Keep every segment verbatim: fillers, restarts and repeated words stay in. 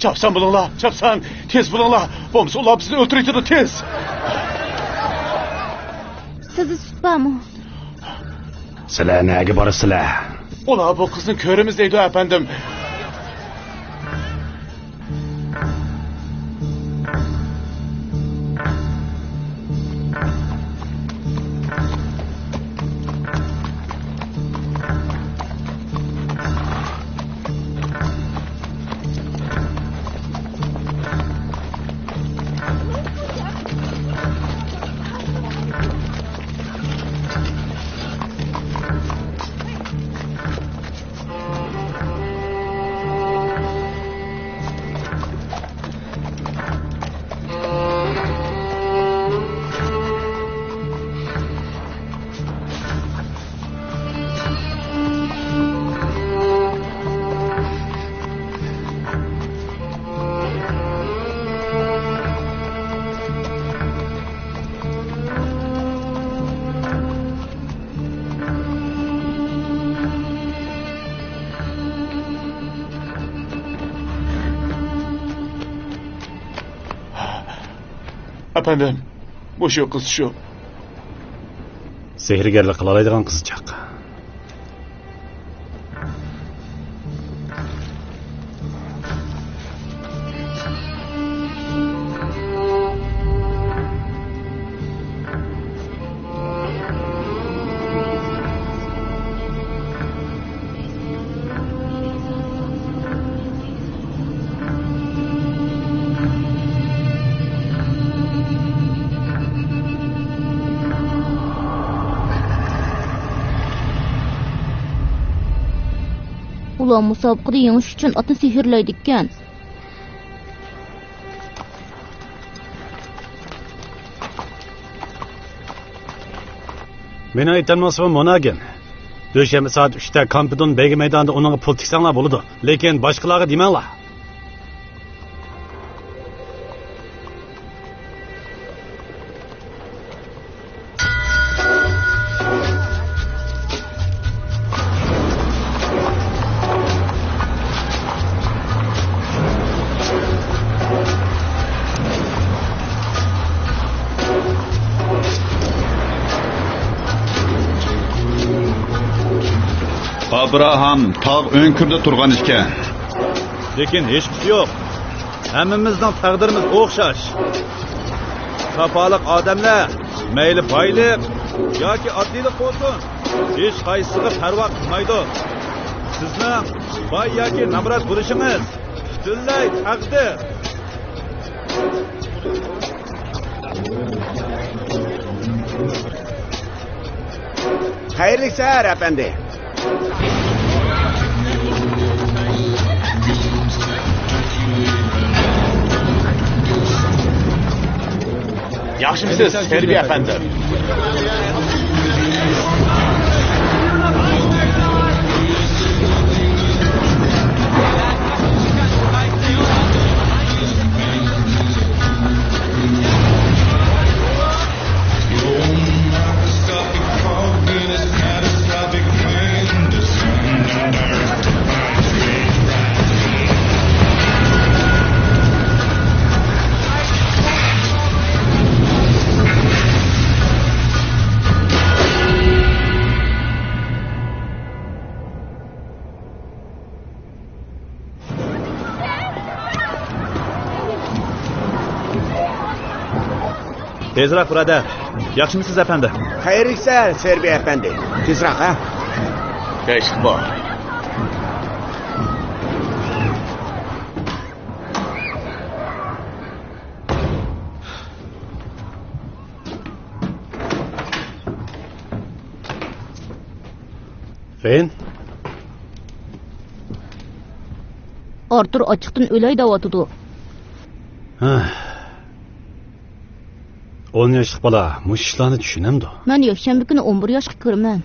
چاپسان بولۇڭلار، چاپسان! تېز بولۇڭلار! بولمىسا ئۇلار بىزنى ئۆلتۈرۈۋېتىدۇ، تېز! سىزدە سۈت بارمۇ؟ سىلەر نەگە بارىسىلەر؟ ئۇلار بۇ قىزنى كۆرىمىز دەيدۇ، ئەپەندىم. ئەپەندىم، مۇشۇ قىز شۇ. سېھىرگەرلىك قىلالايدىغان قىزچاق. ئۇلار مۇسابىقىدە يېڭىش ئۈچۈن ئاتنى سېھىرلەيدىكەن. مېنىڭ ئېيتالمىغان سۆزۈم مۇناگەن. دۈشەنبە سائەت ئۈچتە كامپىدون بەيگە مەيدانىدا ئۇنىڭغا پۇل تىكسەڭلار بولىدۇ. لېكىن باشقىلارغا دېمەڭلار. ئابراھام تاغ ئۆڭكۈرىدە تۇرغان ئىكەن. لېكىن ھېچقىسى يوق. ھەممىمىزنىڭ تەقدىرىمىز ئوخشاش. ساپالىق ئادەملەر، مەيلى بايلىق ياكى ئاددىيلىق بولسۇن، ھېچقايسىسىغا پەرۋا قىلمايدۇ. سىزنىڭ باي ياكى نامرات بولۇشىڭىز پۈتۈنلەي تەقدىر. خەيرلىك سەھەر، ئەپەندى. ياخشىمۇسىز، سېربىي ئەپەندى؟ تېزراق، بۇرادەر. ياخشىمۇسىز، ئەپەندى؟ خەيرلىك سەھەر، سېربىي ئەپەندى. تېزراق، ھە؟ تىنچلىق بار. فېن؟ ئارتۇر ئاچچىقتىن ئۆلەي دەۋاتىدۇ. ھە. ئون ياشلىق بالا مۇشۇ ئىشلارنى چۈشىنەمدۇ؟ مەن يەكشەنبە كۈنى ئون بىر ياشقا كىرىمەن.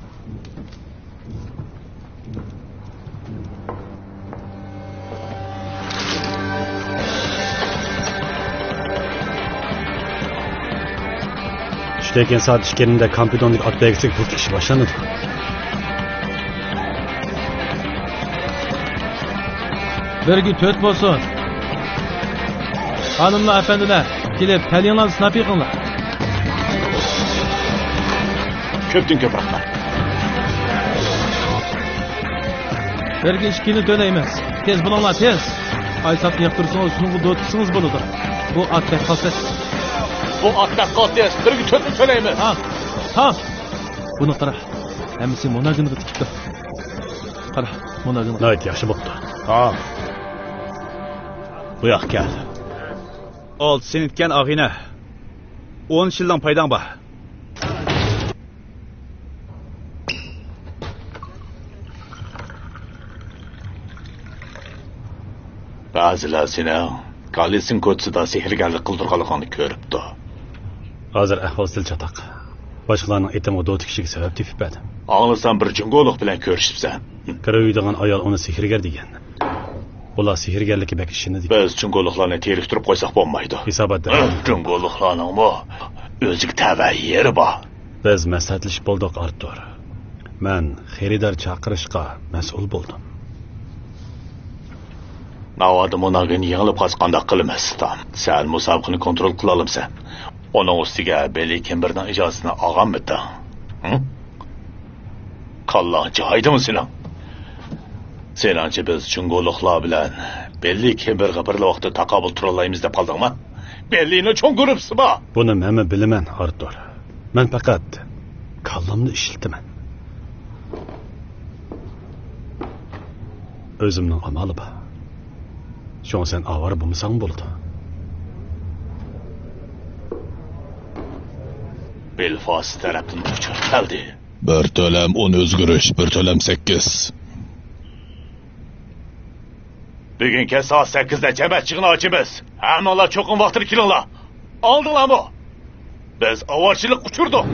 چۈشتىن كېيىن سائەت ئىككى يېرىمدە كامپىدوندىكى ئات بەيگىسىگە پۇل تىكىش باشلىنىدۇ. بىرگە تۆت بولسۇن. خانىملار، ئەپەندىلەر، كېلىپ پەلىڭلارنى سىناپ بېقىڭلار. كۆپتىن كۆپ رەھمەت. بىرگە ئىككىنى تۆلەيمىز. تېز بولۇڭلار، تېز. ئايساقنى ياقتۇرسىڭىز، شۇنىڭغا دوتۇرسىڭىز بولىدۇ. بۇ ئات بەك قالتىس. بۇ ئات بەك قالتىس. بىرگە تۆتنى تۆلەيمىز. ھا، ھا. بۇنى قارا. ھەممىسى موناگىنغا تىكىپتۇ. قارا، موناگىنغا. ناھايىتى ياخشى بوپتۇ. ھا. بۇ ياققا كەل. ئالتە سېنىتكەن ئاغىنە. ئون شىللىڭ پايداڭ بار. بەزىلەر سېنىڭ گالىتسىن كوچىسىدا سېھىرگەرلىك قىلدۇرغانلىقىڭنى كۆرۈپتۇ. ھازىر ئەھۋال سەل چاتاق. باشقىلارنىڭ ئېتىمغا دوتۇ كىشىگە سەۋەب تېپىپ بەردىم. ئاڭلىسام، بىر جۇڭگولۇق بىلەن كۆرۈشۈپسەن. كىرىۋېدىغان ئايال ئۇنى سېھىرگەر دېگەن. ئۇلار سېھىرگەرلىككە بەك ئىشىنىدىكەن. بىز جۇڭگولۇقلارنى تېرىكتۈرۈپ قويساق بولمايدۇ. ھېسابات بېرىڭ. جۇڭگولۇقلارنىڭمۇ ئۆزىگە تەۋە يېرى بار. بىز مەسلىھەتلىشىپ بولدۇق، ئارتۇر. مەن خېرىدار چاقىرىشقا مەسئۇل بولدۇم. ناۋادا موناگىن يېڭىلىپ قالسا قانداق قىلىمىز، تام؟ سەن مۇسابىقىنى كونترول قىلالامسەن؟ ئۇنىڭ ئۈستىگە بىللى كىمبېرنىڭ ئىجازىتىنى ئالغانمىدىڭ؟ ھە؟ كاللاڭ جايىدىمۇ سېنىڭ؟ سېنىڭچە بىز جۇڭگولۇقلار بىلەن بىللى كىمبېرغا بىرلا ۋاقىتتا تاقابىل تۇرالايمىز دەپ قالدىڭمۇ؟ بىللىنىڭ چوڭ گۇرۇپپىسى بار. بۇنى مەنمۇ بىلىمەن، ئارتۇر. مەن پەقەت كاللامنى ئىشلىتىمەن. ئۆزۈمنىڭ ئامالى بار. شۇڭا سەن ئاۋارە بولمىساڭمۇ بولىدۇ. بېلفاست تەرەپتىن ئۇچۇر كەلدى. بىر تۆلەم ئون ئۆزگىرىش، بىر تۆلەم سەككىز. بۈگۈن كەچ سائەت سەككىزدە جەمەت يىغىنى ئاچىمىز. ھەممىڭلار چوقۇم ۋاقتىدا كېلىڭلار. ئاڭلىدىڭلارمۇ؟ بىز ئاۋارىچىلىك ئۇچۇردۇق.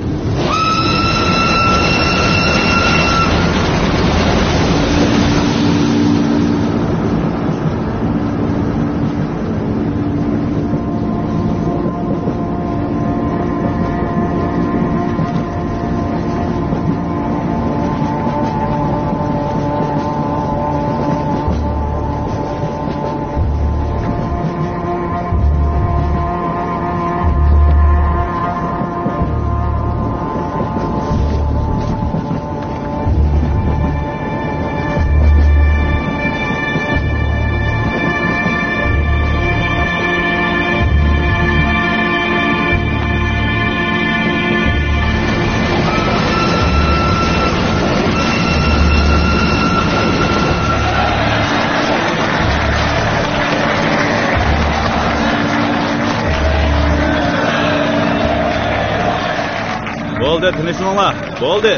بولدى، تىنچلىنىڭلار. بولدى.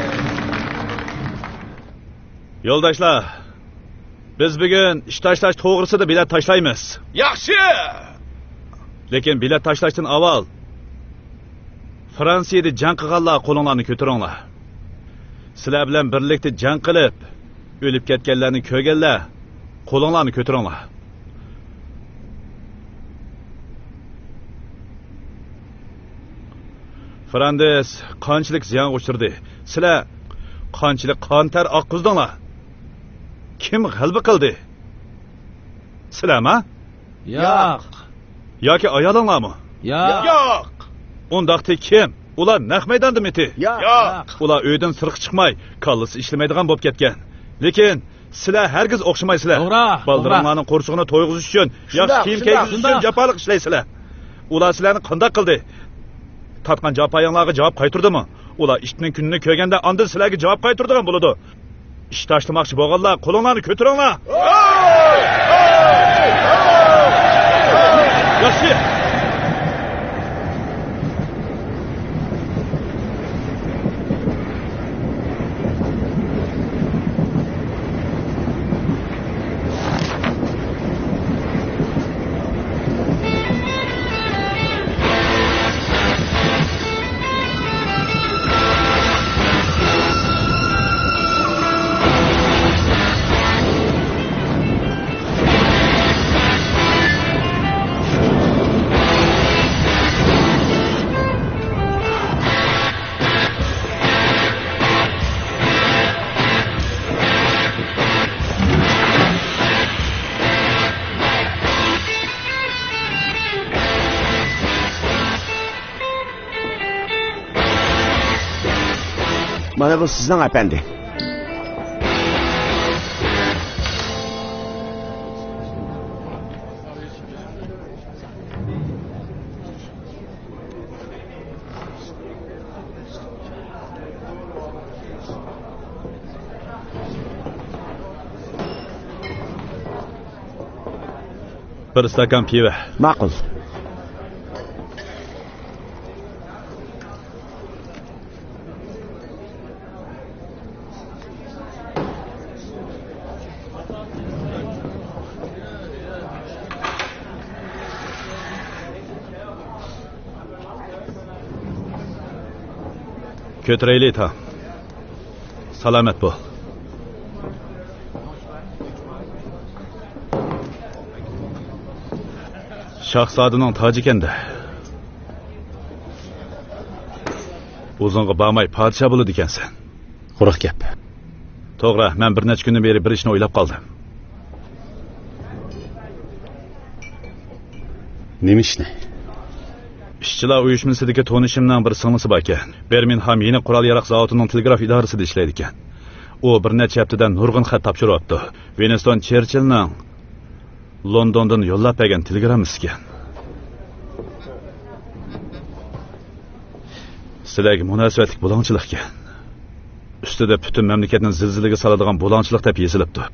يولداشلار، بىز بۈگۈن ئىش تاشلاش توغرىسىدا بېلەت تاشلايمىز. ياخشى! لېكىن بېلەت تاشلاشتىن ئاۋۋال فرانسىيەدە جەڭ قىلغانلار قولۇڭلارنى كۆتۈرۈڭلار. سىلەر بىلەن بىرلىكتە جەڭ قىلىپ، ئۆلۈپ كەتكەنلەرنى كۆرگەنلەر قولۇڭلارنى كۆتۈرۈڭلار. فىراندېس قانچىلىك زىيانغا ئۇچرىدى؟ سىلەر قانچىلىك قان تەر ئاققۇزدۇڭلار؟ كىم غەلىبە قىلدى؟ سىلەرما؟ ياق. ياكى ئايالىڭلارمۇ؟ ياق. ياق. ئۇنداقتا كىم؟ ئۇلار نەق مەيداندىمىتى؟ ياق. ياق. ئۇلار ئۆيدىن سىرتقا چىقماي، كاللىسى ئىشلىمەيدىغان بولۇپ كەتكەن. لېكىن سىلەر ھەرگىز ئوخشىمايسىلەر. توغرا، توغرا. بالىلىرىڭلارنىڭ قورسىقىنى تويغۇزۇش ئۈچۈن، ياخشى كىيىم كىيگۈزۈش ئۈچۈن جاپالىق ئىشلەيسىلەر. ئۇلار سىلەرنى قانداق قىلدى؟ تارتقان جاپايىڭلارغا جاۋاب قايتۇردىمۇ؟ ئۇلار ئىتنىڭ كۈنىنى كۆرگەندە ئاندىن سىلەرگە جاۋاب قايتۇرىدىغان بولىدۇ. ئىش تاشلىماقچى بولغانلار قولۇڭلارنى كۆتۈرۈڭلار. ياخشى. مانا بۇ سىزنىڭ، ئەپەندى. بىر ئىستاكان پىۋە. ماقۇل. كۆتۈرەيلى، تا. سالامەت بول. شاھزادىنىڭ تاجىكەندە. ئۇزۇنغا بارماي پادىشاھ بولىدىكەنسەن. قۇرۇق گەپ. توغرا، مەن بىر نەچچە كۈندىن بېرى بىر ئىشنى ئويلاپ قالدىم. نېمە ئىشنى؟ ئىشچىلار ئۇيۇشمىسىدىكى تونۇشۇمنىڭ بىر سىڭلىسى باركەن. بىرمىنغھام يېنىك قورال-ياراغ زاۋۇتىنىڭ تېلېگراف ئىدارىسىدا ئىشلەيدىكەن. ئۇ بىر نەچچە ھەپتىدە نۇرغۇن خەت تاپشۇرۇۋاپتۇ. ۋىنستون چېرچىلنىڭ لوندوندىن يوللاپ بەرگەن تېلېگراممىسىكەن. سىلەرگە مۇناسىۋەتلىك بۇلاڭچىلىقكەن. ئۈستىدە پۈتۈن مەملىكەتنى زىلزىلىگە سالىدىغان بۇلاڭچىلىق دەپ يېزىلىپتۇ.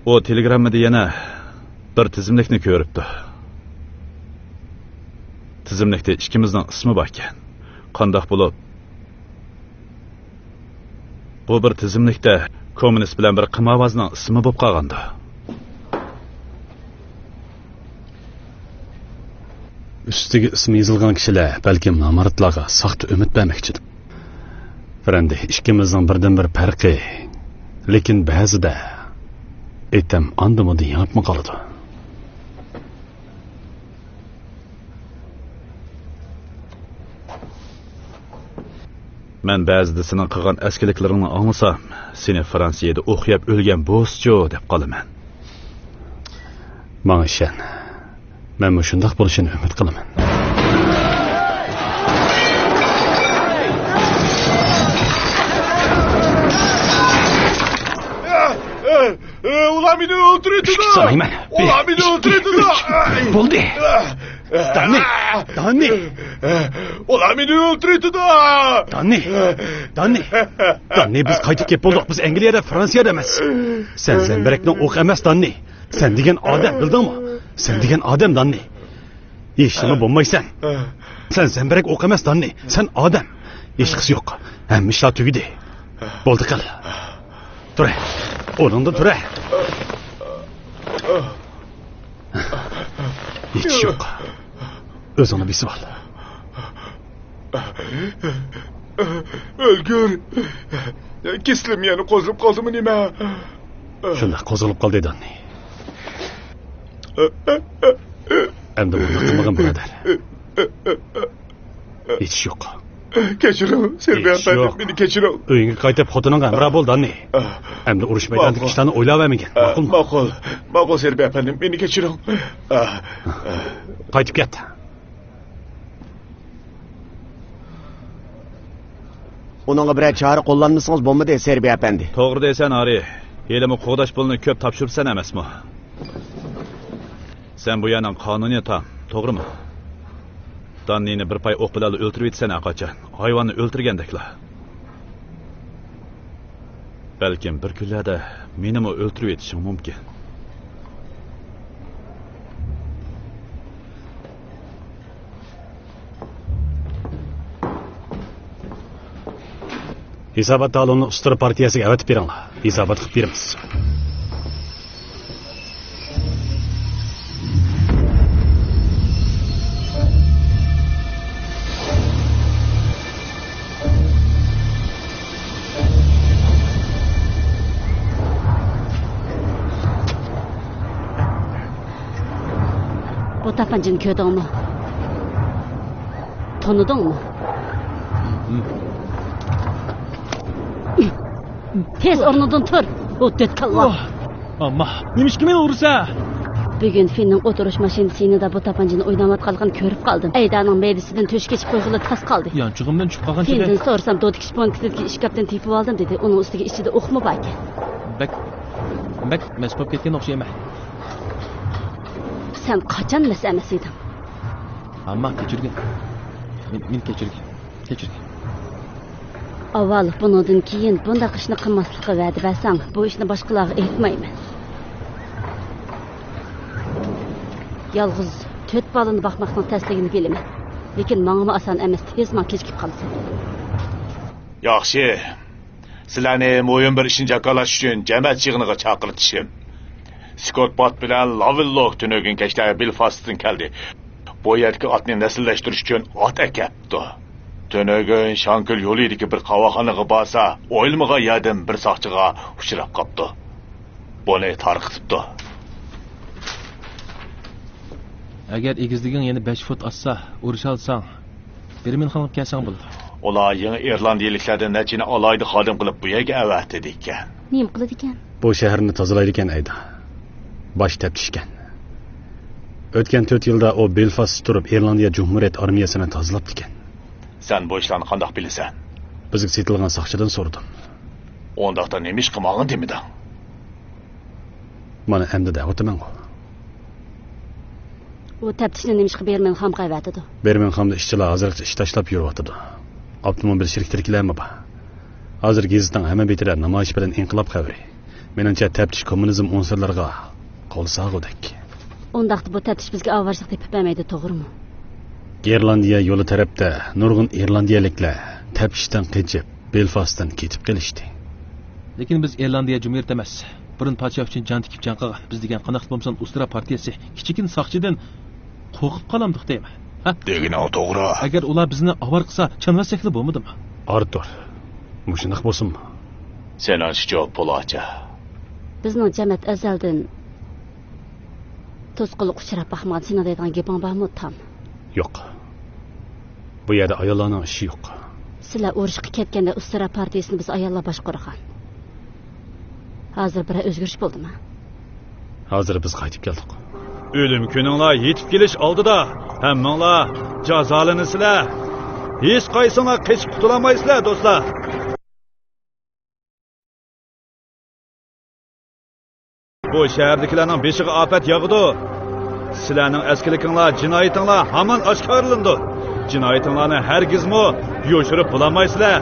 ئۇ تېلېگراممىدا يەنە بىر تىزىملىكنى كۆرۈپتۇ. تىزىملىكتە ئىككىمىزنىڭ ئىسمى باركەن. قانداق بولۇپ بۇ بىر تىزىملىكتە كوممۇنىست بىلەن بىر قىمارۋازنىڭ ئىسمى بولۇپ قالغاندۇ؟ ئۈستىگە ئىسمى يېزىلغان كىشىلەر بەلكىم نامراتلارغا ساختا ئۈمىد بەرمەكچىدۇ. ئەپەندى، ئىككىمىزنىڭ بىردىنبىر پەرقى، لېكىن بەزىدە ئېتەم ئاندا-مۇندا يېڭىپمۇ قالىدۇ. مەن بەزىدە سېنىڭ قىلغان ئەسكىلىكلىرىڭنى ئاڭلىسام، سېنى فرانسىيەدە ئوق يەپ ئۆلگەن بوسچۇ دەپ قالىمەن. ماڭا ئىشەن. مەنمۇ شۇنداق بولۇشىنى ئۈمىد قىلىمەن. ئۇلار مېنى ئۆلتۈرۈۋېتىدۇ! ئىككى سانايمەن. ئۇلار مېنى ئۆلتۈرۈۋېتىدۇ! بولدى. داننى! داننى! ئۇلار مېنى ئۆلتۈرۈۋېتىدۇ! داننى! داننى! داننى، بىز قايتىپ كېلىپ بولدۇق. بىز ئەنگلىيەدە، فرانسىيەدە ئەمەس. سەن زەمبىرەكنىڭ ئوقى ئەمەس، داننى. سەن دېگەن ئادەم، بىلدىڭمۇ؟ سەن دېگەن ئادەم، داننى. ھېچنېمە بولمايسەن. سەن زەمبىرەك ئوق ئەمەس، داننى. سەن ئادەم. ھېچقىسى يوق. ھەممە ئىشلار تۈگىدى. بولدى، قىل. تۇرە. ئورنۇڭدىن تۇرە. ھېچ يوق. ئۆزۈڭنى بېسىۋال. ئۆلگۈر. كېسىلىم يەنە قوزغىلىپ قالدىمۇ نېمە؟ شۇنداق قوزغىلىپ قالدى، داننى. ئەمدى بۇنداق قىلمىغىن، بۇرادەر. ھېچ ئىش يوق. كەچۈرۈڭ، سېربىي ئەپەندىم، مېنى كەچۈرۈڭ. ئۆيۈڭگە قايتىپ، خوتۇنۇڭغا ھەمراھ بول، داننى. ئەمدى ئۇرۇش مەيدانىدىكى ئىشلارنى ئويلاۋەرمىگىن، ماقۇلمۇ؟ ماقۇل، ماقۇل، سېربىي ئەپەندىم، مېنى كەچۈرۈڭ. قايتىپ كەت. ئۇنىڭغا بىرەر چارە قوللانمىسىڭىز بولمىدى، سېربىي ئەپەندى. توغرا دەيسەن، ھاررى. ھېلىمۇ قوغداش پۇلىنى كۆپ تاپشۇرىسەن ئەمەسمۇ؟ سەن بۇ يەرنىڭ قانۇنىي تام، توغرىمۇ؟ داننىنى بىر پاي ئوق بىلەنلا ئۆلتۈرۈۋېتىسەن ھەرقاچان. ھايۋاننى ئۆلتۈرگەندەكلا. بەلكىم بىر كۈنلەردە مېنىمۇ ئۆلتۈرۈۋېتىشىڭ مۇمكىن. ھېسابات تالونىنى ئۇسترا پارتىيەسىگە ئەۋەتىپ بېرىڭلار. ھېسابات قىلىپ بېرىمىز. بۇ تاپانچىنى كۆردۈڭمۇ؟ تونۇدۇڭمۇ؟ تېز ئورنىدىن تۇر، ئۇ دۆتكاللا. ئامما، نېمىشقا مېنى ئۇرىسەن؟ بۈگۈن فىننىڭ ئوتتۇرىشىش ماشىنىسى يېنىدا بۇ تاپانچىنى ئويناۋاتقانلىقىنى كۆرۈپ قالدىم. ئەيدانىڭ مەيدىسىدىن تۆشۈك ئېچىپ قويغىلى تاس قالدى. يانچۇقۇمدىن چۈشۈپ قالغان چىدى. فىندىن سورىسام، دوتىكىش پونكىتىدىكى ئىشكاپتىن تېپىۋالدىم دېدى. ئۇنىڭ ئۈستىگە ئىچىدە ئوقمۇ باركەن. بەك، بەك مەست بولۇپ كەتكەن ئوخشايمەن. سەن قاچان مەست ئەمەس ئىدىڭ؟ ئەمما كەچۈرگىن. مېنى، مېنى كەچۈرگىن. كەچۈرگىن. ئاۋۋال بۇنىڭدىن كېيىن بۇنداق ئىشنى قىلماسلىققا ۋەدە بەرسەڭ، بۇ ئىشنى باشقىلارغا ئېيتمايمەن. يالغۇز تۆت بالىنى باقماقنىڭ تەسلىكىنى بىلىمەن. لېكىن ماڭىمۇ ئاسان ئەمەس، تېز ماڭ، كېچىكىپ قالىسەن. ياخشى. سىلەرنى مۇھىم بىر ئىشنى جاكارلاش ئۈچۈن جەمەت يىغىنىغا چاقىرتىشىم. سكوت بات بىلەن لاۋېللوك تۈنۈگۈن كەچتە بېلفاستتىن كەلدى. بۇ يەردىكى ئاتنى نەسىللەشتۈرۈش ئۈچۈن ئات ئەكەپتۇ. تۈنۈگۈن شاڭكۆل يولىدىكى بىر قاۋاقخانىغا بارسا، ئويلىمىغان يەردىن بىر ساقچىغا ئۇچراپ قاپتۇ. بۇنى تارقىتىپتۇ. ئەگەر ئېگىزلىكىڭ يەنە بەش فۇت ئاشسا، ئۇرۇشالىساڭ، بىرمىنغھامغا كەلسەڭ بولىدۇ. ئۇلار يېڭى ئىرلاندىيىلىكلەردىن نەچچىنى ئالاھىدە خادىم قىلىپ بۇ يەرگە ئەۋەتىدىكەن. نېمە قىلىدىكەن؟ بۇ شەھەرنى تازىلايدىكەن ئەيدا. باش تەپتىشكەن. ئۆتكەن تۆت يىلدا ئۇ بېلفاستتا تۇرۇپ ئىرلاندىيە جۇمھۇرىيەت ئارمىيەسىنى تازىلاپتىكەن. سەن بۇ ئىشلارنى قانداق بىلىسەن؟ بىزگە سېتىلغان ساقچىدىن سورىدىم. ئۇنداقتا نېمە ئىش قىلماغان دېمىدىڭ؟ مانا ئەمدى دەۋاتىمەنغۇ. ئۇ تەپتىشنى نېمىشقا بىرمىنغھامغا ئەۋەتىدۇ؟ بىرمىنغھامدا ئىشچىلار ھازىرغىچە ئىش تاشلاپ يۈرۈۋاتىدۇ. ئاپتوموبىل شىركىتىدىكىلەرمۇ بار. ھازىر گېزىتنىڭ ھەممە بېتىدە نامايىش بىلەن ئىنقىلاب خەۋىرى. مېنىڭچە، تەپتىش كوممۇنىزم ئۇنسۇرلىرىغا قول ساغۇدەك. ئۇنداقتا بۇ تەپتىش بىزگە ئاۋارىچىلىك تېپىپ بەرمەيدۇ، توغرىمۇ؟ ئىرلاندىيە يولى تەرەپتە نۇرغۇن ئىرلاندىيەلىكلەر تەپتىشتىن قېچىپ، بېلفاستتىن كېتىپ قېلىشتى. لېكىن بىز ئىرلاندىيە جۇمھۇرىيىتى ئەمەس. بۇرۇن پادىشاھ ئۈچۈن جان تىكىپ جەڭ قىلغان، بىز دېگەن قانداقلا بولمىسۇن ئۇسترا پارتىيىسى كىچىككىنە ساقچىدىن قورقۇپ قالامدۇق دەيمەن. ھە؟ دېگىنىڭ توغرا. ئەگەر ئۇلار بىزنى ئاۋارە قىلسا، چانىۋەتسەكلا بولمىدىمۇ؟ ئارتۇر، مۇشۇنداق بولسۇنمۇ؟ سېنىڭچە، پول ئاچا؟ بىزنىڭ جەمەت ئەزەلدىن توسقۇنلۇققا ئۇچراپ باقمىغان، سېنىڭ دەيدىغان گېپىڭ بارمۇ، تام؟ يوق. بۇ يەردە ئاياللارنىڭ ئىشى يوق. سىلەر ئۇرۇشقا كەتكەندە ئۇسترا پارتىيىسىنى بىز ئاياللار باشقۇرغان. ھازىر بىرەر ئۆزگىرىش بولدىمۇ؟ ھازىر بىز قايتىپ كەلدۇق. ئۆلۈم كۈنۈڭلار يېتىپ كېلىش ئالدىدا ھەممىڭلار جازالىنىسىلەر. ھېچقايسىڭلار قېچىپ قۇتۇلالمايسىلەر، دوستلار. بۇ شەھەردىكىلەرنىڭ بېشىغا ئاپەت ياغىدۇ. سىلەرنىڭ ئەسكىلىكىڭلار، جىنايىتىڭلار ھامان ئاشكارىلىنىدۇ. جىنايىتىڭلارنى ھەرگىزمۇ يوشۇرۇپ بولالمايسىلەر.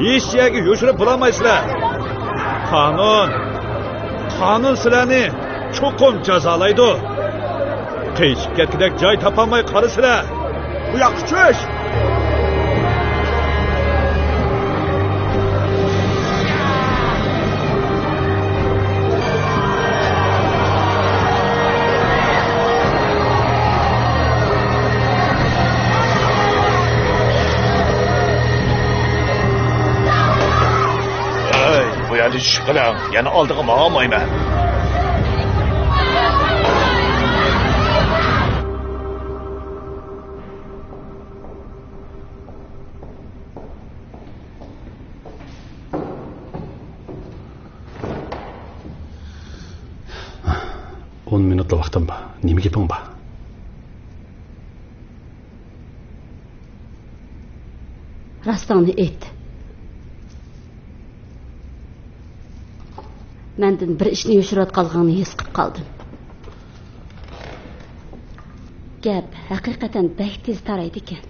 ھېچ يەرگە يوشۇرۇپ بولالمايسىلەر. قانۇن، قانۇن سىلەرنى چوقۇم جازالايدۇ. قېچىپ كەتكۈدەك جاي تاپالماي قالىسىلەر. بۇ ياققا چۈش! ئەي، بۇ يەردە چۈشۈپ قېلىڭ، يەنە ئالدىغا ماڭالمايمەن. ئون مىنۇتلا ۋاقتىم بار. نېمە گېپىڭ بار؟ راستىڭنى ئېيت. مەندىن بىر ئىشنى يوشۇرۇۋاتقانلىقىڭنى ھېس قىلىپ قالدىم. گەپ ھەقىقەتەن بەك تېز تارايدىكەن.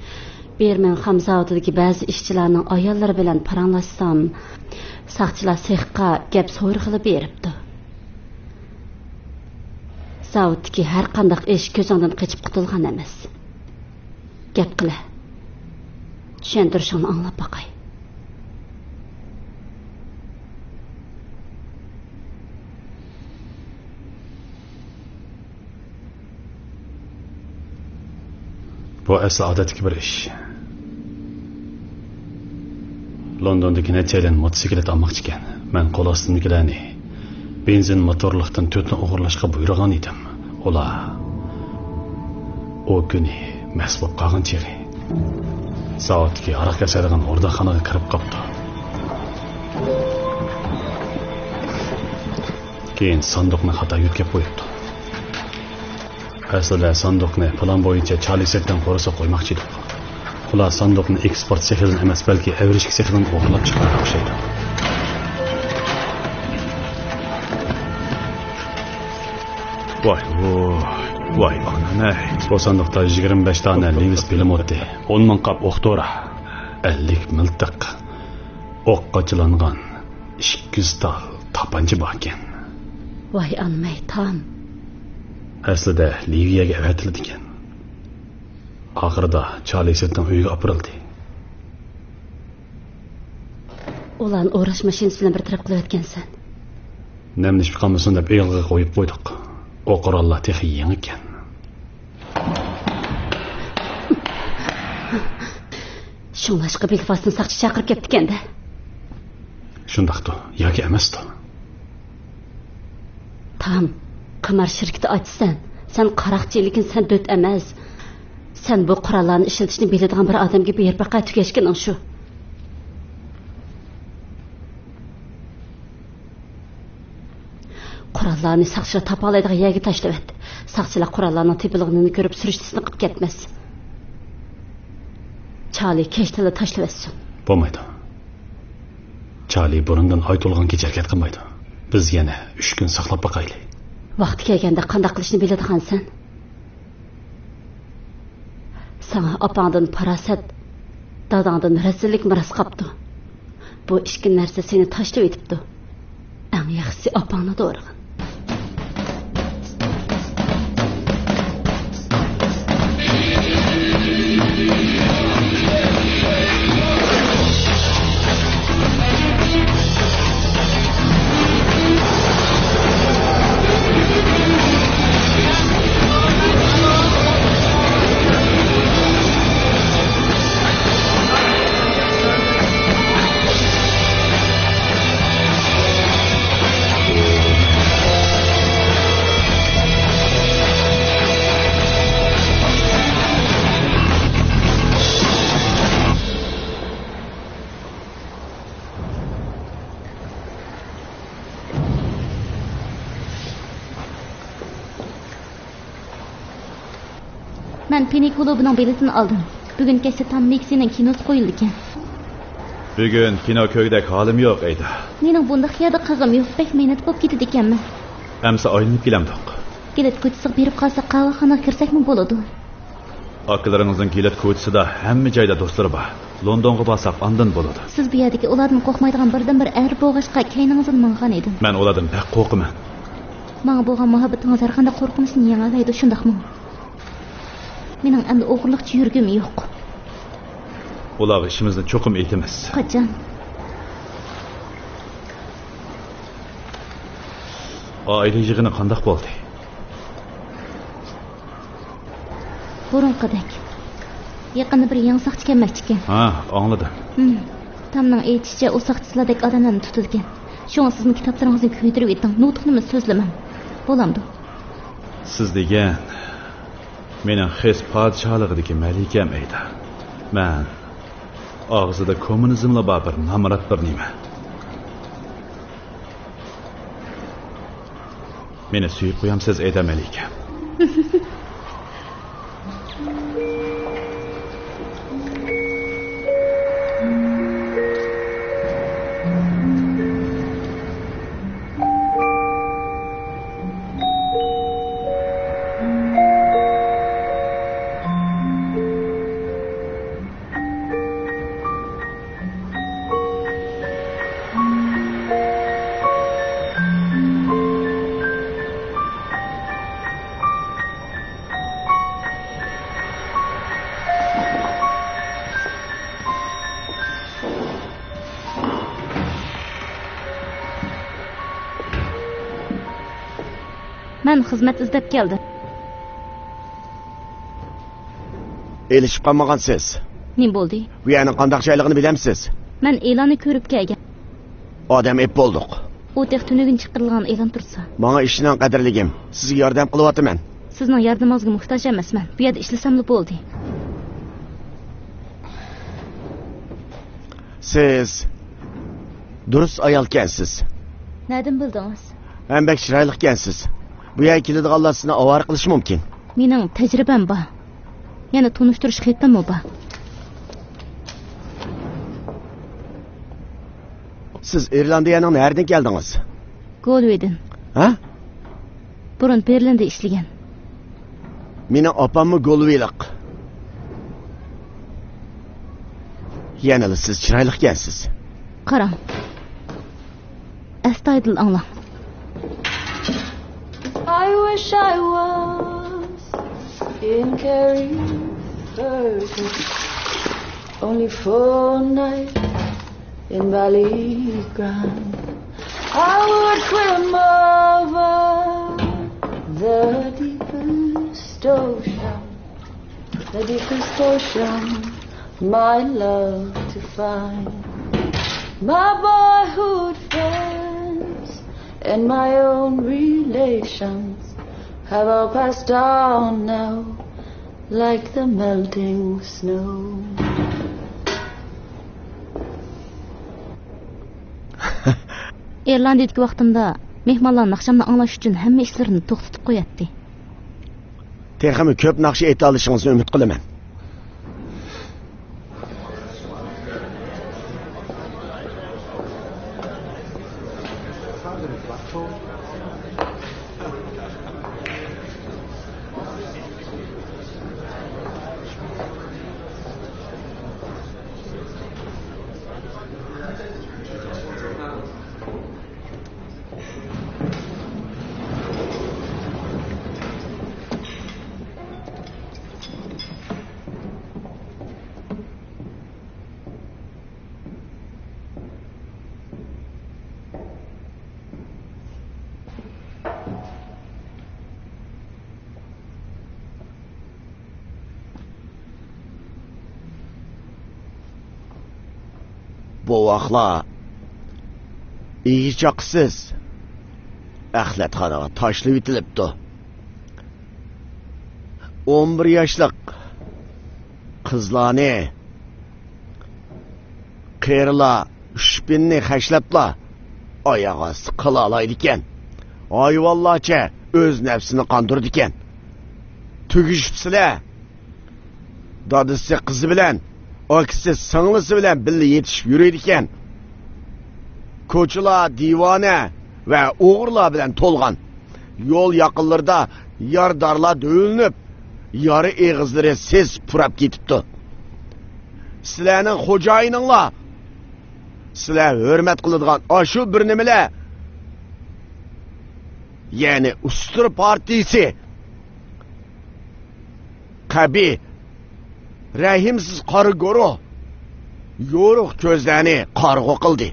بىرمىنغھام زاۋۇتىدىكى بەزى ئىشچىلارنىڭ ئاياللىرى بىلەن پاراڭلاشسام، ساقچىلار سېخقا گەپ سورىغىلى بېرىپتۇ. زاۋۇتتىكى ھەر قانداق ئىش كۆزۈڭدىن قېچىپ قۇتۇلغان ئەمەس. گەپ قىلە. چۈشەندۈرۈشۈڭنى ئاڭلاپ باقاي. بۇ ئەسلى ئادەتتىكى بىر ئىش. لوندوندىكى نەچچەيلەن موتوسىكلىت ئالماقچىكەن. مەن قول ئاستىمدىكىلەرنى بېنزىن موتورلۇقتىن تۆتنى ئوغرىلاشقا بۇيرۇغان ئىدىم. ئۇلار ئۇ كۈنى مەست بولۇپ قالغان چېغى زاۋۇتتىكى ھاراق ياسايدىغان ھورداخانىغا كىرىپ قاپتۇ. كېيىن ساندۇقنى خاتا يۆتكەپ قويۇپتۇ. ئەسلىدە ساندۇقنى پىلان بويىچە چارلى سېتتىن قورساق قويماقچى ئىدۇق. ئۇلار ساندۇقنى ئېكسپورت سېخىدىن ئەمەس، بەلكى ئەۋرىشكە سېخىدىن ئوغرىلاپ چىققان ئوخشايدۇ. ۋاي، ۋاي، ۋاي، ئانام ئەي. بۇ ساندۇقتا يىگىرمە بەش دانە لېۋىس بىلىموتى، ئون مىڭ قاپ ئوق دورا، ئەللىك مىلتىق، ئوققا چىلانغان ئىككى يۈز تال تاپانچا باركەن. ۋاي ئانام ئەي، تام. ئەسلىدە لىۋىيەگە ئەۋەتىلىدىكەن. ئاخىرىدا چارلى سېتنىڭ ئۆيىگە ئاپىرىلدى. ئۇلارنى ئوراش ماشىنىسى بىلەن بىر تەرەپ قىلىۋەتكەنسەن. نەملىشىپ قالمىسۇن دەپ ئېغىلغا قويۇپ قويدۇق. ئۇ قوراللار تېخى يېڭىكەن. شۇڭلاشقا بېلفاستتىن ساقچى چاقىرىپ كەپتىكەن-دە. شۇنداقتۇ ياكى ئەمەستۇ؟ تام، قىمار شىركىتى ئاچىسەن. سەن قاراقچى، لېكىن سەن دۆت ئەمەس. سەن بۇ قوراللارنى ئىشلىتىشنى بىلىدىغان بىر ئادەمگە بېرىپ باقا، تۈگەشكىنىڭ شۇ. قوراللارنى ساقچىلار تاپالايدىغان يەرگە تاشلىۋەت. ساقچىلار قوراللارنىڭ تېپىلغىنىنى كۆرۈپ، سۈرۈشتە سىنىقىپ كەتمەس. چارلى كەچتىلا تاشلىۋەتسۇن. بولمايدۇ. چارلى بۇرۇندىن ئاي تولغانغىچە ھەرىكەت قىلمايدۇ. بىز يەنە ئۈچ كۈن ساقلاپ باقايلى. ۋاقتى كەلگەندە قانداق قىلىشنى بىلىدىغانسەن. ساڭا ئاپاڭدىن پاراسەت، داداڭدىن رەزىللىك مىراس قاپتۇ. بۇ ئىككى نەرسە سېنى تاشلىۋېتىپتۇ. ئەڭ ياخشىسى ئاپاڭنى دورىغىن. مەن پىنى كۇلۇبىنىڭ بېلىتىنى ئالدىم. بۈگۈن كەچتە تام مىكسىنىڭ كىنوسى قويۇلىدىكەن. بۈگۈن كىنو كۆرگۈدەك ھالىم يوق، ئەيدا. مېنىڭ بۇنداق يەردە قىلغۇم يوق، بەك مەينەت بولۇپ كېتىدىكەنمەن. ئەمسە ئايلىنىپ كېلەمدۇق. گىلېت كوچىسىغا بېرىپ قالساق، قاۋاخانىغا كىرسەكمۇ بولىدۇ. ئاكىلىرىڭىزنىڭ گىلېت كوچىسىدا ھەممە جايدا دوستلىرى بار. لوندونغا بارساق ئاندىن بولىدۇ. سىز بۇ يەردىكى ئۇلاردىن قورقمايدىغان بىردىنبىر ئەر بولغاچقا، كەينىڭىزدىن ماڭغان ئىدىم. مەن ئۇلاردىن بەك قورقىمەن. ماڭا بولغان مۇھەببىتىڭىز ھەرقانداق قورقۇنچنى يېڭەلەيدۇ، شۇنداقمۇ؟ مېنىڭ ئەمدى ئوغرىلىقچە يۈرگۈم يوق. ئۇلارغا ئىشىمىزنى چوقۇم ئېيتىمىز. قاچان؟ ئائىلە يىغىنى قانداق بولدى؟ بۇرۇنقىدەك. يېقىندا بىر يېڭى ساقچى كەلمەكچىكەن. ھا، ئاڭلىدىم. ھىم. تامنىڭ ئېيتىشىچە، ئۇ ساقچىلاردەك ئادەملەرنى تۇتىدىكەن. شۇڭا سىزمۇ كىتابلىرىڭىزنى كۆيدۈرۈۋېتىڭ. نۇتۇقنىمۇ سۆزلىمەڭ. بولامدۇ؟ سىز دېگەن مېنىڭ خىس پادىشاھلىقىدىكى مەلىكەم، ئەيدا. مەن ئاغزىدا كوممۇنىزملا بار بىر نامرات بىر نېمە. مېنى سۆيۈپ قويامسىز، ئەيدا مەلىكەم؟ مەن خىزمەت ئىزدەپ كەلدىم. ئېلىشىپ قالمىغانسىز. نېمە بولدى؟ بۇ يەرنىڭ قانداق جايلىقىنى بىلەمسىز؟ مەن ئېلاننى كۆرۈپ كەلگەن. ئادەم ئېپ بولدۇق. ئۇ تېخى تۈنۈگۈن چىقىرىلغان ئېلان تۇرسا. ماڭا ئىشىنىڭ، قەدىرلىكىم. سىزگە ياردەم قىلىۋاتىمەن. سىزنىڭ ياردىمىڭىزگە موھتاج ئەمەسمەن. بۇ يەردە ئىشلىسەملا بولدى. سىز دۇرۇس ئايالكەنسىز. نەدىن بىلدىڭىز؟ ھەم بەك چىرايلىقكەنسىز. بۇ يەرگە كېلىدىغانلار سىزنى ئاۋارە قىلىشى مۇمكىن. مېنىڭ تەجرىبەم بار. يەنە تونۇشتۇرۇش خېتىممۇ بار. سىز ئىرلاندىيەنىڭ نەرىدىن كەلدىڭىز؟ گولۋېيدىن. ھە؟ بۇرۇن بېرلىندا ئىشلىگەن. مېنىڭ ئاپاممۇ گولۋېيلىق. يەنىلا سىز چىرايلىقكەنسىز. قاراڭ. ئەستايىدىل ئاڭلاڭ. I wish I was in Kerry Burton, only for a night in Ballygrant. I would swim over the deepest ocean, the deepest ocean, my love to find. My boyhood friends and my own relations have all passed on now, like the melting snow. ئىرلاندىيىدىكى ۋاقتىمدا مېھمانلار ناخشامنى ئاڭلاش ئۈچۈن ھەممە ئىشلىرىنى توختىتىپ قوياتتى. تېخىمۇ كۆپ ناخشا ئېيتالىشىڭىزنى ئۈمىد قىلىمەن. بوۋاقلار، ئىگە-چاقىسىز ئەخلەتخانىغا تاشلىۋېتىلىپتۇ. ئون بىر ياشلىق قىزلارنى قېرىلار ئۈچ پىننى خەجلەپلا ئاياغ ئاستى قىلالايدىكەن. ھايۋانلارچە ئۆز نەپسىنى قاندۇرىدىكەن. تۈگىشىپسىلەر. دادىسى قىزى بىلەن، ئاكىسى سىڭلىسى بىلەن بىللە يېتىشىپ يۈرىدىكەن. كوچىلار دىۋانە ۋە ئوغرىلار بىلەن تولغان. يول ياقىنلىرىدا يارىدارلار دۆۋىلىنىپ، يارا ئېغىزلىرى سېسىپ پۇراپ كېتىپتۇ. سىلەرنىڭ خوجايىنىڭلار، سىلەر ھۆرمەت قىلىدىغان ئاشۇ بىر نېمىلەر، يەنى ئۇسترا پارتىيىسى، قەبىھ، رەھىمسىز قارا گۇرۇھ يورۇق كۆزلەرنى قارىغۇ قىلدى.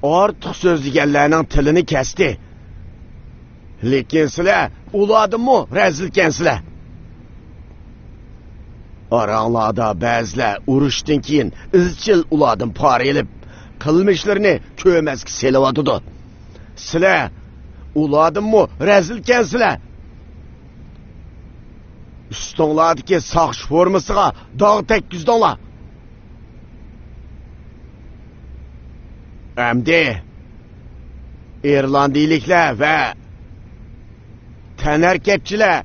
ئارتۇق سۆزلىگەنلەرنىڭ تىلىنى كەستى. لېكىن سىلەر ئۇلاردىنمۇ رەزىلكەنسىلەر. ئاراڭلاردا بەزىلەر ئۇرۇشتىن كېيىن ئىزچىل ئۇلاردىن پارا ئېلىپ، قىلمىشلىرىنى كۆرمەسكە سېلىۋاتىدۇ. سىلەر ئۇلاردىنمۇ رەزىلكەنسىلەر. ئۈستۈڭلاردىكى ساقچى فورمىسىغا داغ تەگكۈزدۈڭلار. ئەمدى ئىرلاندىيىلىكلەر ۋە تەنھەرىكەتچىلەر،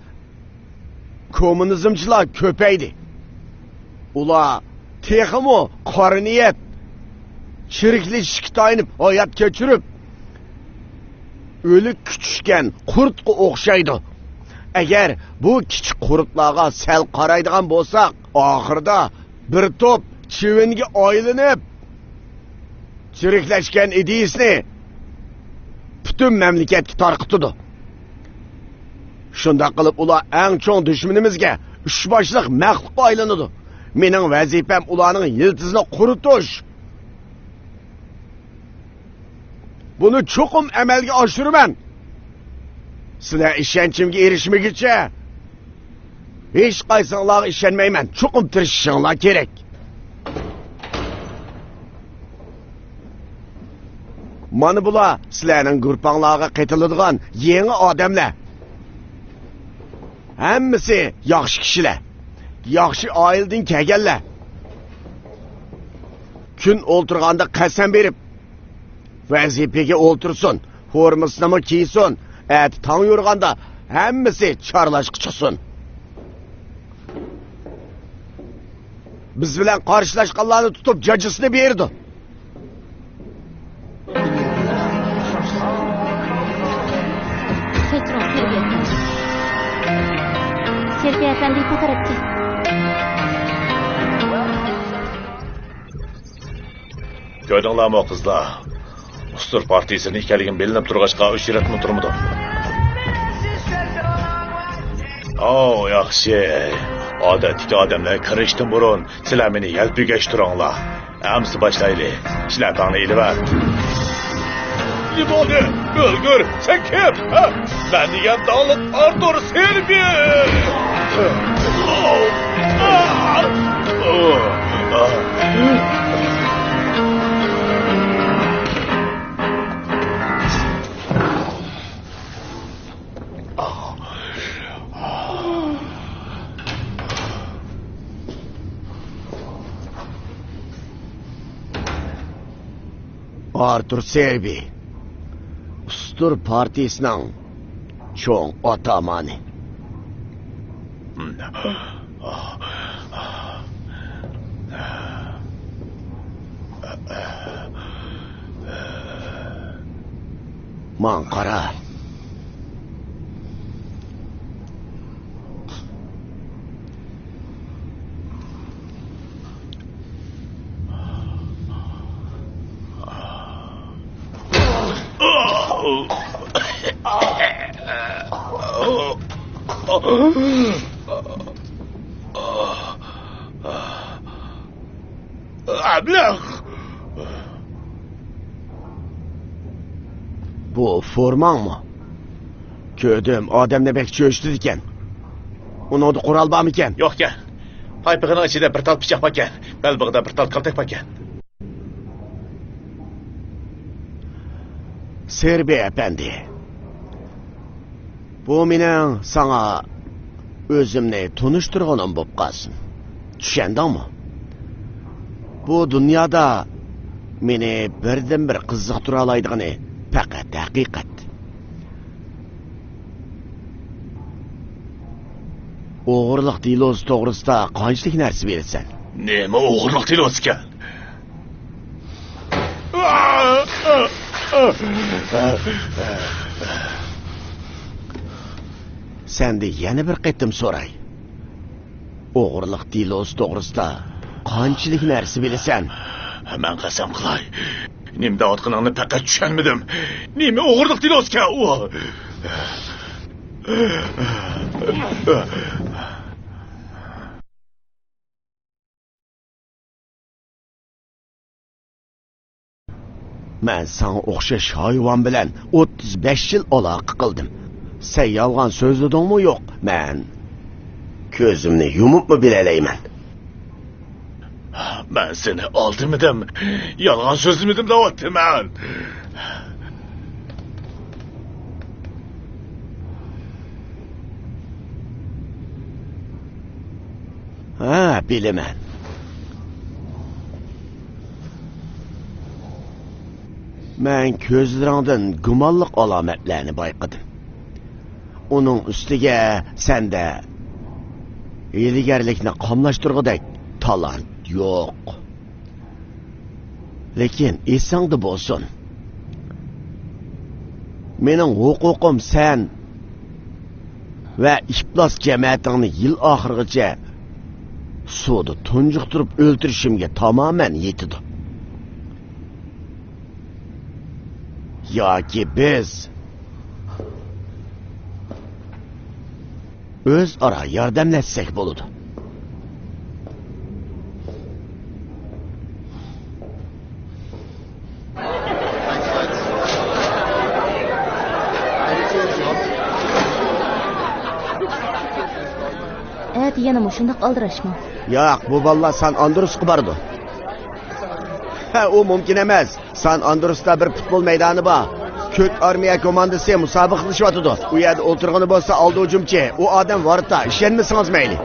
كوممۇنىزمچىلار كۆپەيدى. ئۇلار تېخىمۇ قارا نىيەت، چىرىكلىشىشكە تايىنىپ ھايات كەچۈرۈپ، ئۆلۈككە چۈشكەن قۇرتقا ئوخشايدۇ. ئەگەر بۇ كىچىك قۇرتلارغا سەل قارايدىغان بولساق، ئاخىرىدا بىر توپ چىۋىنگە ئايلىنىپ، چىرىكلەشكەن ئىدىيىسىنى پۈتۈن مەملىكەتكە تارقىتىدۇ. شۇنداق قىلىپ، ئۇلار ئەڭ چوڭ دۈشمىنىمىزگە ئۈچ باشلىق مەخلۇققا ئايلىنىدۇ. مېنىڭ ۋەزىپەم ئۇلارنىڭ يىلتىزىنى قۇرۇتۇش. بۇنى چوقۇم ئەمەلگە ئاشۇرىمەن. سىلەر ئىشەنچىمگە ئېرىشمىگۈچە، ھېچقايسىڭلارغا ئىشەنمەيمەن. چوقۇم تىرىشىشىڭلار كېرەك. مانا بۇلار سىلەرنىڭ گۇرۇپپاڭلارغا قېتىلىدىغان يېڭى ئادەملەر. ھەممىسى ياخشى كىشىلەر، ياخشى ئائىلىدىن كەلگەنلەر. كۈن ئولتۇرغاندا قەسەم بېرىپ، ۋەزىپىگە ئولتۇرسۇن، فورمىسىنىمۇ كىيسۇن، ئەتە تاڭ يورۇغاندا ھەممىسى چارلاشقا چىقسۇن. بىز بىلەن قارشىلاشقانلارنى تۇتۇپ جاجىسىنى بېرىدۇ. كەچۈرۈڭ، سېرگېي ئەپەندى. سېرگېي ئەپەندى، بۇ تەرەپكە. كۆردۈڭلارمۇ، قىزلار؟ ئۇستۇر پارتىيىسىنىڭ ئىكەنلىكىم بىلىنىپ تۇرغاچقا، ئۇچراتمۇ تۇرمىدۇم. ئاۋۇ، ياخشى. ئادەتتىكى ئادەملەر كىرىشتىن بۇرۇن سىلەر مېنى يەلپۈگەشتۈرۈڭلار. ئەمسە باشلايلى. شىلەپەڭنى ئېلىۋەت. نېمە بولدى؟ ئۆلگۈر! سەن كىم؟ ھە؟ مەن دېگەن داڭلىق ئارتۇر سېربېي! ئارتۇر سېربېي، ئۇستۇر پارتىيىسىنىڭ چوڭ ئاتامانى. ماڭا قارا. ئەبلەخ! بۇ فورماڭمۇ؟ كۆردۈم، ئادەمنى بەك چۆچۈتىدىكەن. ئۇنىڭدا قورال بارمىكەن؟ يوقكەن. پايپىقىنىڭ ئىچىدە بىر تال پىچاق باركەن، بەلبېغىدا بىر تال كالتەك باركەن. سېربېي ئەپەندى، بۇ مېنىڭ ساڭا ئۆزۈمنى تونۇشتۇرغىنىم بولۇپ قالسۇن. چۈشەندىڭمۇ؟ بۇ دۇنيادا مېنى بىردىنبىر قىزىقتۇرالايدىغىنى پەقەت ھەقىقەت. ئوغرىلىق دېلوسى توغرىسىدا قانچىلىك نەرسە بىلىسەن؟ نېمە ئوغرىلىق دېلوسىكەن؟ سەندىن يەنە بىر قېتىم سوراي. ئوغرىلىق دېلوسى توغرىسىدا قانچىلىك نەرسە بىلىسەن؟ مەن قەسەم قىلاي، نېمە دەۋاتقىنىڭنى پەقەت چۈشەنمىدىم. نېمە ئوغرىلىق دېلوسىكەن ئۇ؟ مەن ساڭا ئوخشاش ھايۋان بىلەن ئوتتۇز بەش يىل ئالاقە قىلدىم. سەن يالغان سۆزلىدىڭمۇ يوق؟ مەن كۆزۈمنى يۇمۇپمۇ بىلەلەيمەن. مەن سېنى ئالدىمىدىم، يالغان سۆزلىمىدىم دەۋاتىمەن. ھە، بىلىمەن. مەن كۆزلىرىڭدىن گۇمانلىق ئالامەتلەرنى بايقىدىم. ئۇنىڭ ئۈستىگە سەندە ھىيلىگەرلىكنى قاملاشتۇرغۇدەك تالانت يوق. لېكىن ئېسىڭدە بولسۇن، مېنىڭ ھوقۇقۇم سەن ۋە ئىپلاس جەمەتىڭنى يىل ئاخىرىغىچە سۇدا تۇنجۇقتۇرۇپ ئۆلتۈرۈشۈمگە تامامەن يېتىدۇ. ياكى بىز ئۆزئارا ياردەملەشسەك بولىدۇ. ئەتە يەنە مۇشۇنداق ئالدىراشمۇ؟ ياق، بۇ بالىلار سان ئاندرېسقا بارىدۇ. ھە، ئۇ مۇمكىن ئەمەس. سان ئاندرېستا بىر پۇتبول مەيدانى بار. كۆك ئارمىيە كوماندىسى مۇسابىقىلىشىۋاتىدۇ. ئۇ يەردە ئولتۇرغىنى بولسا ئالدى ھۇجۇمچى. ئۇ ئادەم ۋارتا. ئىشەنمىسىڭىز مەيلى.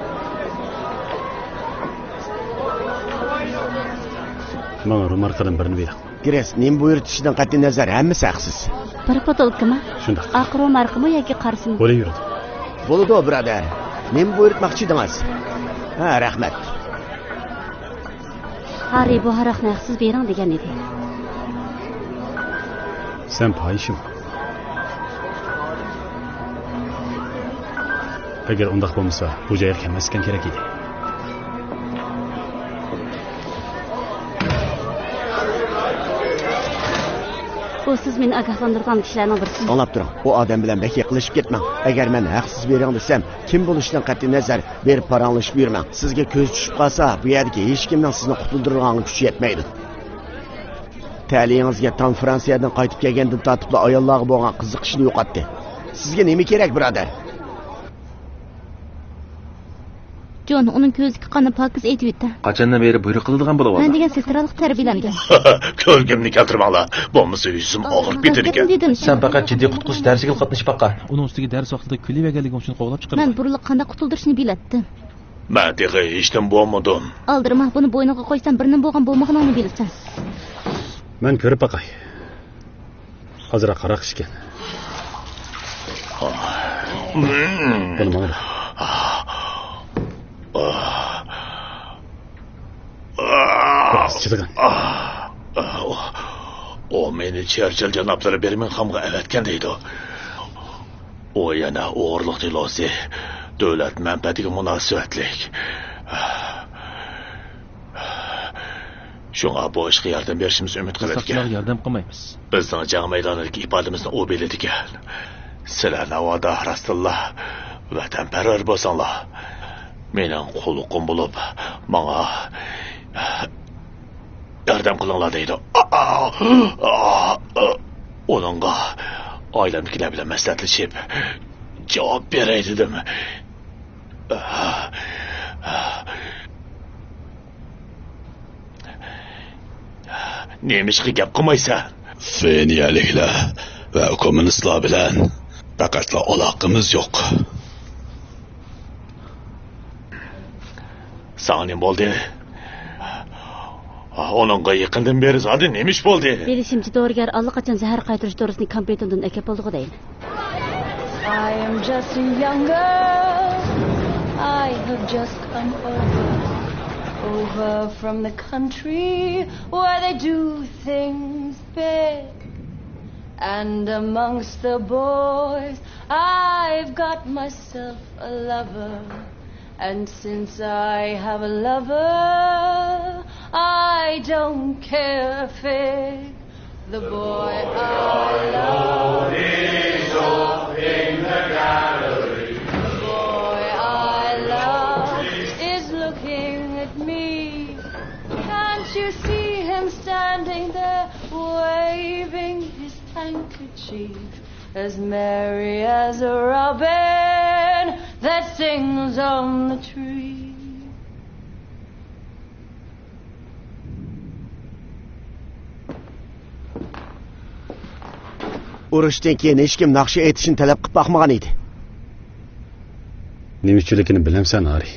ماڭا روماركىدىن بىرنى بېرىڭ. گرېس، نېمە بۇيرۇتۇشىدىن قەتئىينەزەر، ھەممىسى ھەقسىز. بىر بوتۇلكىمۇ؟ شۇنداق. ئاق روماركىمۇ ياكى قارىسىمۇ؟ بولىۋېرىدۇ. بولىدۇ، بۇرادەر. نېمە بۇيرۇتماقچى ئىدىڭىز؟ ھە، رەھمەت. ھاررى بۇ ھاراقنى ھەقسىز بېرىڭ دېگەن ئىدى. سەن پاھىشىمۇ؟ ئەگەر ئۇنداق بولمىسا، بۇ جايغا كەلمەسلىكىڭ كېرەك ئىدى. بۇ سىز مېنى ئاگاھلاندۇرغان كىشىلەرنىڭ بىرسى. ئاڭلاپ تۇرۇڭ، ئۇ ئادەم بىلەن بەك يېقىنلىشىپ كەتمەڭ. ئەگەر مەن ھەقسىز بېرىڭ دېسەم، كىم بولۇشىدىن قەتئىينەزەر، بېرىپ پاراڭلىشىپ يۈرمەڭ. سىزگە كۆزى چۈشۈپ قالسا، بۇ يەردىكى ھېچكىمنىڭ سىزنى قۇتۇلدۇرىدىغانغا كۈچى يەتمەيدۇ. تەلىيىڭىزگە تام فرانسىيەدىن قايتىپ كەلگەندىن تارتىپلا ئاياللارغا بولغان قىزىقىشىنى يوقاتتى. سىزگە نېمە كېرەك، بۇرادەر؟ جون، ئۇنىڭ كۆزىدىكى قاننى پاكىز ئېتىۋېتە. قاچاندىن بېرى بۇيرۇق قىلىدىغان بولۇۋالدى؟ مەن دېگەن سېسترالىق تەربىيەلەنگەن. كۆرگۈمنى كەلتۈرمەڭلار، بولمىسا يۈزۈم ئاغرىپ كېتىدىكەن. دېدىم. سەن پەقەت جىددىي قۇتقۇزۇش دەرسىگىلا قاتنىشىپ باققان. ئۇنىڭ ئۈستىگە دەرس ۋاقتىدا كۈلۈۋەرگەنلىكىڭ ئۈچۈن قوغلاپ چىقىرىلدىڭ. مەن بۇرۇنلا قانداق قۇتۇلدۇرۇشنى بىلەتتىم. مەن تېخى ھېچنېمە بولمىدىم. ئالدىرىما، بۇنى بوينۇڭغا قويسام، بىر نېمە بولغان بولمىغىنىڭنى بىلىسەن. مەن كۆرۈپ باقاي. ئازراق ھاراق ئىچكىن. بۇنى ماڭا بەر. بىراز ئىچىدىغان. ئۇ مېنى چېرچىل جانابلىرى بىرمىنغھامغا ئەۋەتكەن دەيدۇ. ئۇ يەنە ئوغرىلىق دېلوسى، دۆلەت مەنپەئەتىگە مۇناسىۋەتلىك. شۇڭا بۇ ئىشقا ياردەم بېرىشىمىزنى ئۈمىد قىلىدىكەن. ساقچىلارغا ياردەم قىلمايمىز. بىزنىڭ جەڭ مەيدانىدىكى ئىپادىمىزنى ئۇ بىلىدىكەن. سىلەر ناۋادا راستتىنلا ۋەتەنپەرۋەر بولساڭلار، مېنىڭ قۇللۇقۇم بولۇپ، ماڭا ياردەم قىلىڭلار دەيدۇ. ئۇنىڭغا ئائىلەمدىكىلەر بىلەن مەسلىھەتلىشىپ جاۋاب بېرەي دېدىم. نېمىشقا گەپ قىلمايسەن؟ فېنىيەلىكلەر ۋە كوممۇنىستلار بىلەن پەقەتلا ئالاقىمىز يوق. ساڭا نېمە بولدى؟ ئۇنىڭغا يېقىندىن بېرى زادى نېمە ئىش بولدى؟ بىلىشىمچە، دورىگەر ئاللىقاچان زەھەر قايتۇرۇش دورىسىنى كامپيۇتېردىن ئەكەپ بولدىغۇ دەيمەن. I am just a young girl. I have just come over, over from the country where they do things big. And amongst the boys, I've got myself a lover. And since I have a lover, I don't care a fig. The boy I love is up in the gallery. The boy I love is looking at me. Can't you see him standing there, waving his handkerchief, as merry as a robin that sings on the tree? ئۇرۇشتىن كېيىن ھېچكىم ناخشا ئېيتىشنى تەلەپ قىلىپ باقمىغان ئىدى. نېمە ئۈچۈنلۈكىنى بىلەمسەن، ھاررى؟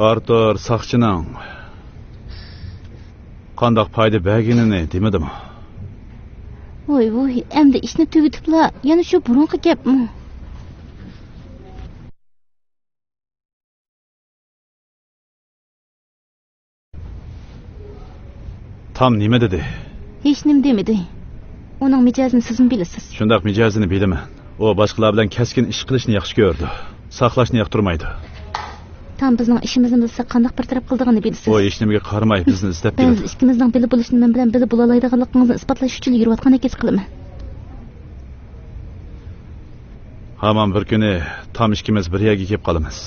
ئارتۇر ساقچىنىڭ قانداق پايدا بەرگىنىنى دېمىدىمۇ؟ ۋوي، ۋوي، ئەمدى ئىشنى تۈگىتىپلا، يەنە شۇ بۇرۇنقى گەپمۇ؟ تام نېمە دېدى؟ ھېچنېمە دېمىدى. ئۇنىڭ مىجەزىنى سىزمۇ بىلىسىز. شۇنداق، مىجەزىنى بىلىمەن. ئۇ باشقىلار بىلەن كەسكىن ئىش قىلىشنى ياخشى كۆرىدۇ. ساقلاشنى ياقتۇرمايدۇ. تام بىزنىڭ ئىشىمىزنى بىلسە، قانداق بىر تەرەپ قىلىدىغىنى بىلىسىز. ئۇ ھېچنېمىگە قارىماي بىزنى ئىزدەپ كېلىدۇ. بەزى ئىككىمىزنىڭ بىللە بولۇشنى مەن بىلەن بىللە بولالايدىغانلىقىڭىزنى ئىسپاتلاش ئۈچۈن يۈرۈۋاتقاندەك ھېس قىلىمەن. ھامان بىر كۈنى تام ئىككىمىز بىر يەرگە كېلىپ قالىمىز.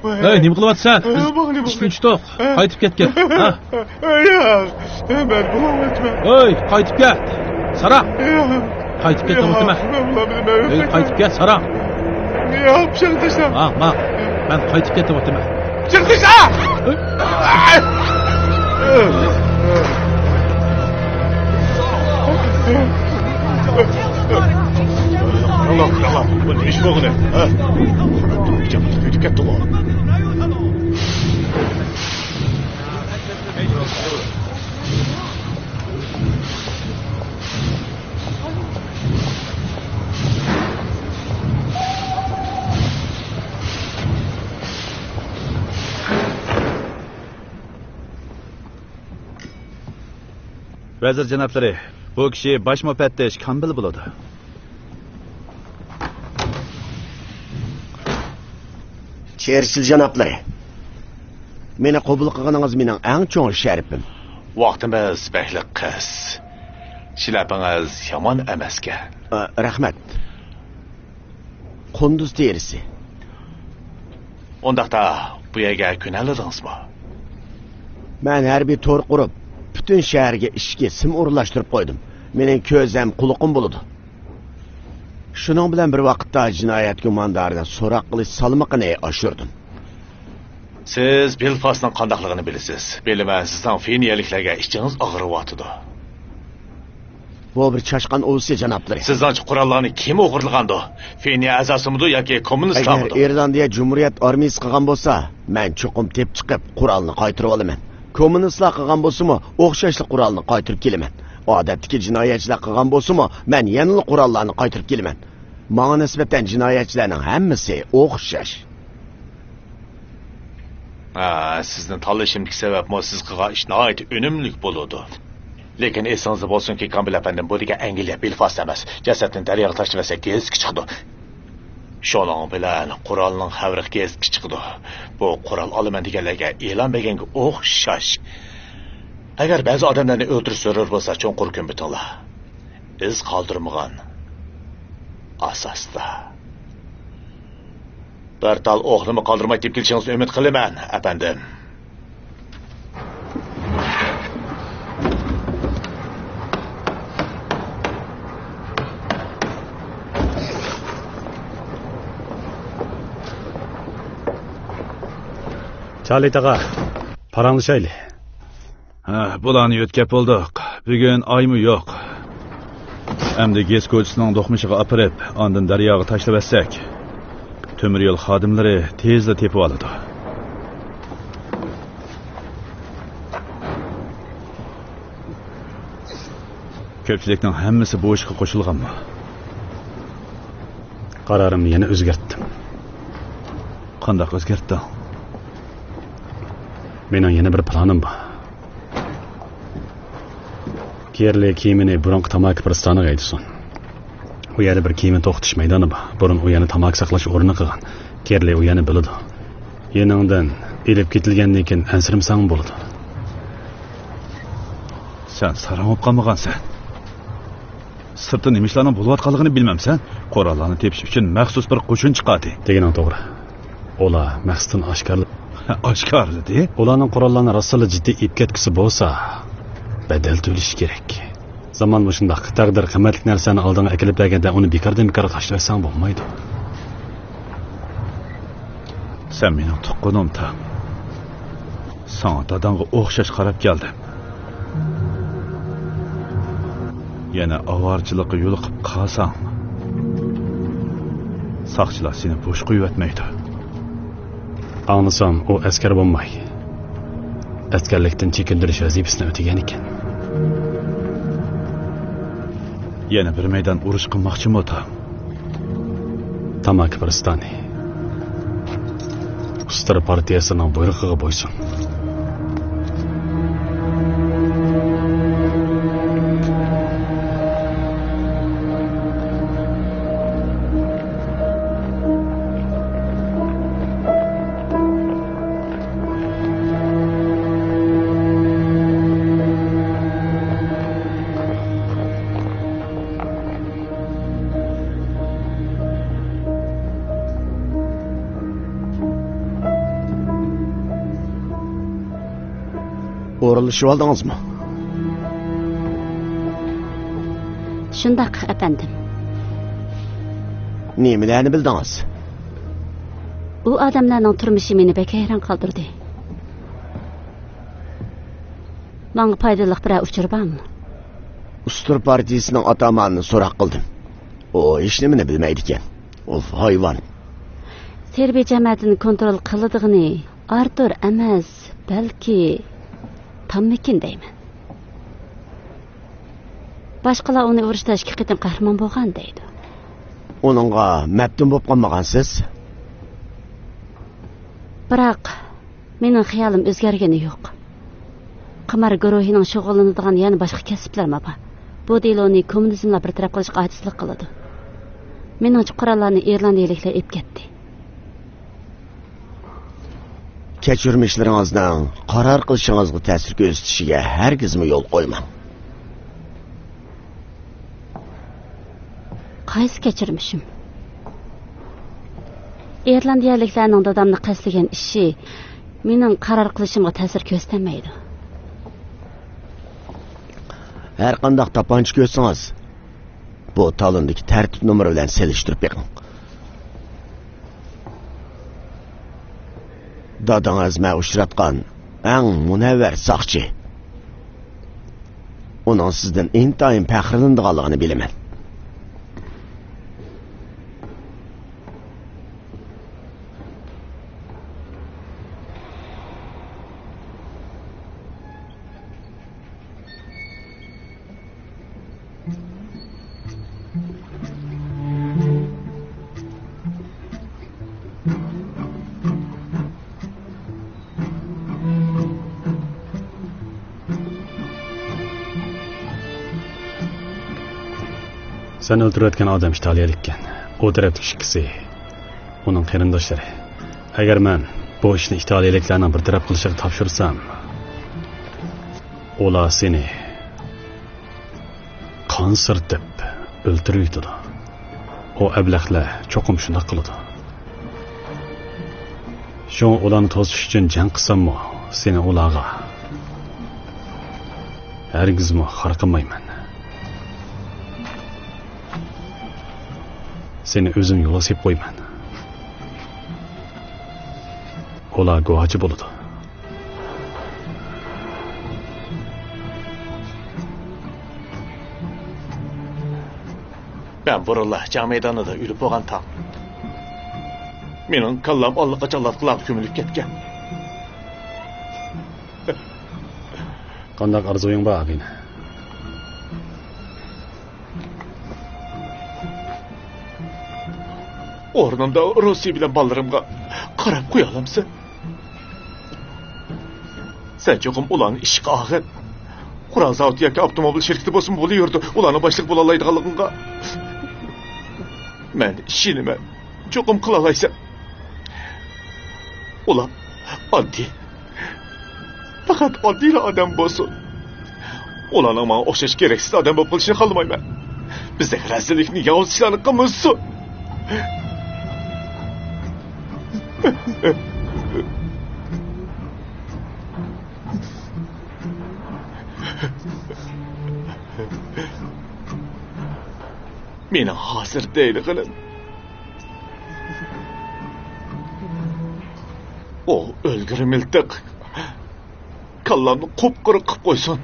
ھەي، نېمە قىلىۋاتىسەن؟ ئىشتىن چۈشتۇق. قايتىپ كەتكىن. ھە؟ ياق، مەن بولالمايمەن. ھەي، قايتىپ كەت. ساراڭ. قايتىپ كەت دەۋاتىمەن. ھەي، قايتىپ كەت، ساراڭ. ياق، پىچاقنى تاشلاڭ. ماڭ، ماڭ. مەن قايتىپ كەت دەۋاتىمەن. پىچاقنى تاشلا! ئاللا، ئاللا، بۇ نېمە ئىش بولغىنى؟ ھە؟ ئۆتۈپ كەتتىغۇ. ۋەزىر جانابلىرى، بۇ كىشى باش مۇپەتتىش كامبېل بولىدۇ. چېرچىل جانابلىرى، مېنى قوبۇل قىلغىنىڭىز مېنىڭ ئەڭ چوڭ شەرىپىم. ۋاقتىمىز بەكلا قىس. شىلەپىڭىز يامان ئەمەسكەن. ئا، رەھمەت. قۇندۇز تېرىسى. ئۇنداقتا، بۇ يەرگە كۆنەلىدىڭىزمۇ؟ مەن ھەربىي تور قۇرۇپ، پۈتۈن شەھەرگە ئىچكى سىم ئورۇنلاشتۇرۇپ قويدۇم. مېنىڭ كۆز ھەم قۇلىقىم بولىدۇ. شۇنىڭ بىلەن بىر ۋاقىتتا، جىنايەت گۇماندارىنى سوراق قىلىش سالمىقىنى ئاشۇردۇم. سىز بېلفاستنىڭ قانداقلىقىنى بىلىسىز. بىلىمەن، سىزنىڭ فېنىيەلىكلەرگە ئىچىڭىز ئاغرىۋاتىدۇ. بۇ بىر چاشقان ئۇۋىسى، جانابلىرى. سىزنىڭچە قوراللارنى كىم ئوغرىلىغاندۇ؟ فېنىيە ئەزاسىمىدۇ ياكى ئەگەر كوممۇنىستلارمىدۇ؟ ئىرلاندىيە جۇمھۇرىيەت ئارمىيىسى قىلغان بولسا، مەن چوقۇم تېپىپ چىقىپ، قورالنى قايتۇرۇۋالىمەن. كوممۇنىستلار قىلغان بولسىمۇ، ئوخشاشلا قورالنى قايتۇرۇپ كېلىمەن. ئادەتتىكى جىنايەتچىلەر قىلغان بولسىمۇ، مەن يەنىلا قوراللارنى قايتۇرۇپ كېلىمەن. ماڭا نىسبەتەن جىنايەتچىلەرنىڭ ھەممىسى ئوخشاش. ھە، سىزنى تاللىشىمدىكى سەۋەبمۇ سىز قىلغان ئىش ناھايىتى ئۈنۈملۈك بولىدۇ. لېكىن ئېسىڭىزدە بولسۇنكى، كامبېل ئەپەندىم، بۇ دېگەن ئەنگلىيە بېلفاست ئەمەس. جەسەتنى دەرياغا تاشلىۋەتسەك، گېزىتكە چىقىدۇ. شۇنىڭ بىلەن قورالنىڭ خەۋىرى گېزىتكە چىقىدۇ. بۇ قورال ئالىمەن دېگەنلەرگە ئېلان بەرگەنگە ئوخشاش. ئەگەر بەزى ئادەملەرنى ئۆلتۈرۈش زۆرۈر بولسا، چوڭقۇر كۆمۈۋېتىڭلار. ئىز قالدۇرمىغان ئاساستا. بىر تال ئوقنىمۇ قالدۇرماي تېپىپ كېلىشىڭىزنى ئۈمىد قىلىمەن، ئەپەندىم. چارلى تاغا، پاراڭلىشايلى. ھە، بۇلارنى يۆتكەپ بولدۇق. بۈگۈن ئايمۇ يوق. ئەمدى گېس كوچىسىنىڭ دوقمۇشىغا ئاپىرىپ، ئاندىن دەرياغا تاشلىۋەتسەك، تۆمۈر يول خادىملىرى تېزلا تېپىۋالىدۇ. كۆپچىلىكنىڭ ھەممىسى بۇ ئىشقا قوشۇلغانمۇ؟ قارارىمنى يەنە ئۆزگەرتتىم. قانداق ئۆزگەرتتىڭ؟ مېنىڭ يەنە بىر پىلانىم بار. كېرلى كېمىنى بۇرۇنقى تاماكا پىرىستانىغا ھەيدىسۇن. ئۇ يەردە بىر كېمە توختىتىش مەيدانى بار. بۇرۇن ئۇ يەرنى تاماكا ساقلاش ئورنى قىلغان. كېرلى ئۇ يەرنى بىلىدۇ. يېنىڭدىن ئېلىپ كېتىلگەندىن كېيىن ئەنسىرىمىسەڭمۇ بولىدۇ. سەن ساراڭ بولۇپ قالمىغانسەن. سىرتتا نېمە ئىشلارنىڭ بولۇۋاتقانلىقىنى بىلمەمسەن؟ قوراللارنى تېپىش ئۈچۈن مەخسۇس بىر قوشۇن چىقاردى. دېگىنىڭ توغرا. ئۇلار مەقسىتىنى ئاشكارىلىدى. ئاشكارىلىدى؟ ئۇلارنىڭ قوراللارنى راستلا جىددىي ئېلىپ كەتكۈسى بولسا، بەدەل تۆلىشى كېرەك. زامان مۇشۇنداق، تەقدىر قىممەتلىك نەرسەنى ئالدىڭغا ئەكېلىپ بەرگەندە، ئۇنى بىكاردىن بىكارغا تاشلىۋەتسەڭ بولمايدۇ. سەن مېنىڭ تۇغقىنىم، تام. ساڭا داداڭغا ئوخشاش قاراپ كەلدىم. يەنە ئاۋارىچىلىققا يولۇقۇپ قالساڭ، ساقچىلار سېنى بوش قويۇۋەتمەيدۇ. ئاڭلىسام، ئۇ ئەسكەر بولماي، ئەسكەرلىكتىن چېكىندۈرۈش ۋەزىپىسىنى ئۆتىگەن ئىكەن. يەنە بىر مەيدان ئۇرۇش قىلماقچىمۇ، تام؟ تاماكا پىرىستانى. ئۇستىرا پارتىيەسىنىڭ بۇيرۇقىغا بويسۇن. ئورۇنلىشىۋالدىڭىزمۇ؟ شۇنداق، ئەپەندىم. نېمىلەرنى بىلدىڭىز؟ ئۇ ئادەملەرنىڭ تۇرمۇشى مېنى بەك ھەيران قالدۇردى. ماڭا پايدىلىق بىرەر ئۇچۇر بارمۇ؟ ئۇستۇر پارتىيىسىنىڭ ئاتامانىنى سوراق قىلدىم. ئۇ ھېچنېمىنى بىلمەيدىكەن. ئۇ ھايۋان. سېربىيە جەمەتىنى كونترول قىلىدىغىنى ئارتۇر ئەمەس، بەلكى تاممىكىن دەيمەن. باشقىلار ئۇنى ئۇرۇشتا ئىككى قېتىم قەھرىمان بولغان دەيدۇ. ئۇنىڭغا مەپتۇن بولۇپ قالمىغانسىز؟ بىراق، مېنىڭ خىيالىم ئۆزگەرگىنى يوق. قىمار گۇرۇھىنىڭ شۇغۇللىنىدىغان يەنە باشقا كەسىپلەرمۇ بار. بۇ دېلونى كوممۇنىزملار بىر تەرەپ قىلىشقا ئاجىزلىق قىلىدۇ. مېنىڭچە، قوراللارنى ئىرلاندىيىلىكلەر ئېلىپ كەتتى. كەچۈرمىشلىرىڭىزنىڭ قارار قىلىشىڭىزغا تەسىر كۆرسىتىشىگە ھەرگىزمۇ يول قويماڭ. قايسى كەچۈرمىشىم؟ ئىرلاندىيەلىكلەرنىڭ دادامنى قەستلىگەن ئىشى مېنىڭ قارار قىلىشىمغا تەسىر كۆرسىتەلمەيدۇ. ھەرقانداق تاپانچا كۆرسىڭىز، بۇ تالوندىكى تەرتىپ نومۇرى بىلەن سېلىشتۇرۇپ بېقىڭ. دادىڭىز مەن ئۇچراتقان ئەڭ مۇنەۋۋەر ساقچى. ئۇنىڭ سىزدىن ئىنتايىن پەخىرلىنىدىغانلىقىنى بىلىمەن. سەن ئۆلتۈرۈۋەتكەن ئادەم ئىتالىيەلىككەن. ئۇ تەرەپتىكى ئىككىسى ئۇنىڭ قېرىنداشلىرى. ئەگەر مەن بۇ ئىشنى ئىتالىيەلىكلەرنىڭ بىر تەرەپ قىلىشىغا تاپشۇرسام، ئۇلار سېنى قان سىرتىپ ئۆلتۈرۈۋېتىدۇ. ئۇ ئەبلەخلەر چوقۇم شۇنداق قىلىدۇ. شۇڭا ئۇلارنى توسۇش ئۈچۈن جەڭ قىلساممۇ، سېنى ئۇلارغا ھەرگىزمۇ خار قىلمايمەن. سېنى ئۆزۈم يولغا سېلىپ قويىمەن. ئۇلار گۇۋاچى بولىدۇ. مەن بۇرۇنلا جەڭ مەيدانىدا ئۆلۈپ بولغان تاڭ. مېنىڭ كاللام ئاللىقاچان لاتقىلارغا كۆمۈلۈپ كەتكەن. قانداق ئارزۇيۇڭ بار، ئاغىنە؟ ئورنۇمدا روسىيە بىلەن بالىلىرىمغا قاراپ قويالامسەن؟ سەن چوقۇم ئۇلارنى ئىشقا ئالغىن. قورال زاۋۇتى ياكى ئاپتوموبىل شىركىتى بولسىمۇ بولۇۋېرىدۇ، ئۇلارنىڭ باشلىقى بولالايدىغانلىقىڭغا مەن ئىشىنىمەن. چوقۇم قىلالايسەن. ئۇلار ئاددىي، پەقەت ئاددىيلا ئادەم بولسۇن. ئۇلارنىڭ ماڭا ئوخشاش كېرەكسىز ئادەم بولۇپ قېلىشىنى خالىمايمەن. بىزدەك رەزىللىكنى، ياۋۇز ئىشلارنى قىلمىسۇن. مېنىڭ ھازىر دەيدىغىنىم، ئۇ ئۆلگۈر مىلتىق كاللامنى قۇپقۇرۇق قىلىپ قويسۇن.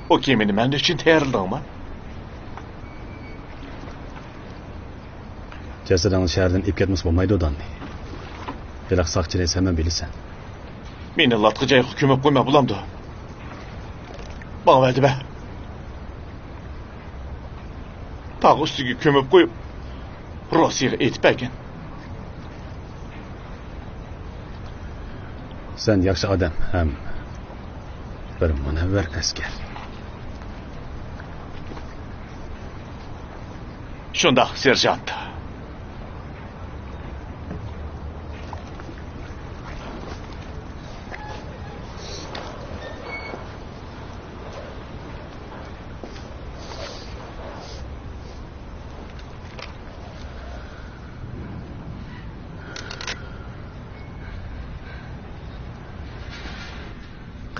ئۇ كېمىنى مەن ئۈچۈن تەييارلىدىڭمۇ؟ جەسىتىڭنى شەھەردىن ئېلىپ كەتمىسە بولمايدۇ، داننى. ھېلىقى ساقچىنى سەنمۇ بىلىسەن. مېنى لاتقا جايغا كۆمۈپ قويما بولامدۇ؟ ماڭا ۋەدە بەر. تاغ ئۈستىگە كۆمۈپ قويۇپ، روسىيەگە ئېتىپ بەرگىن. سەن ياخشى ئادەم ھەم بىر مۇنەۋۋەر ئەسكەر. شۇنداق، سېرژانت.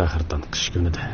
قەھرىتان قىش كۈنىدە.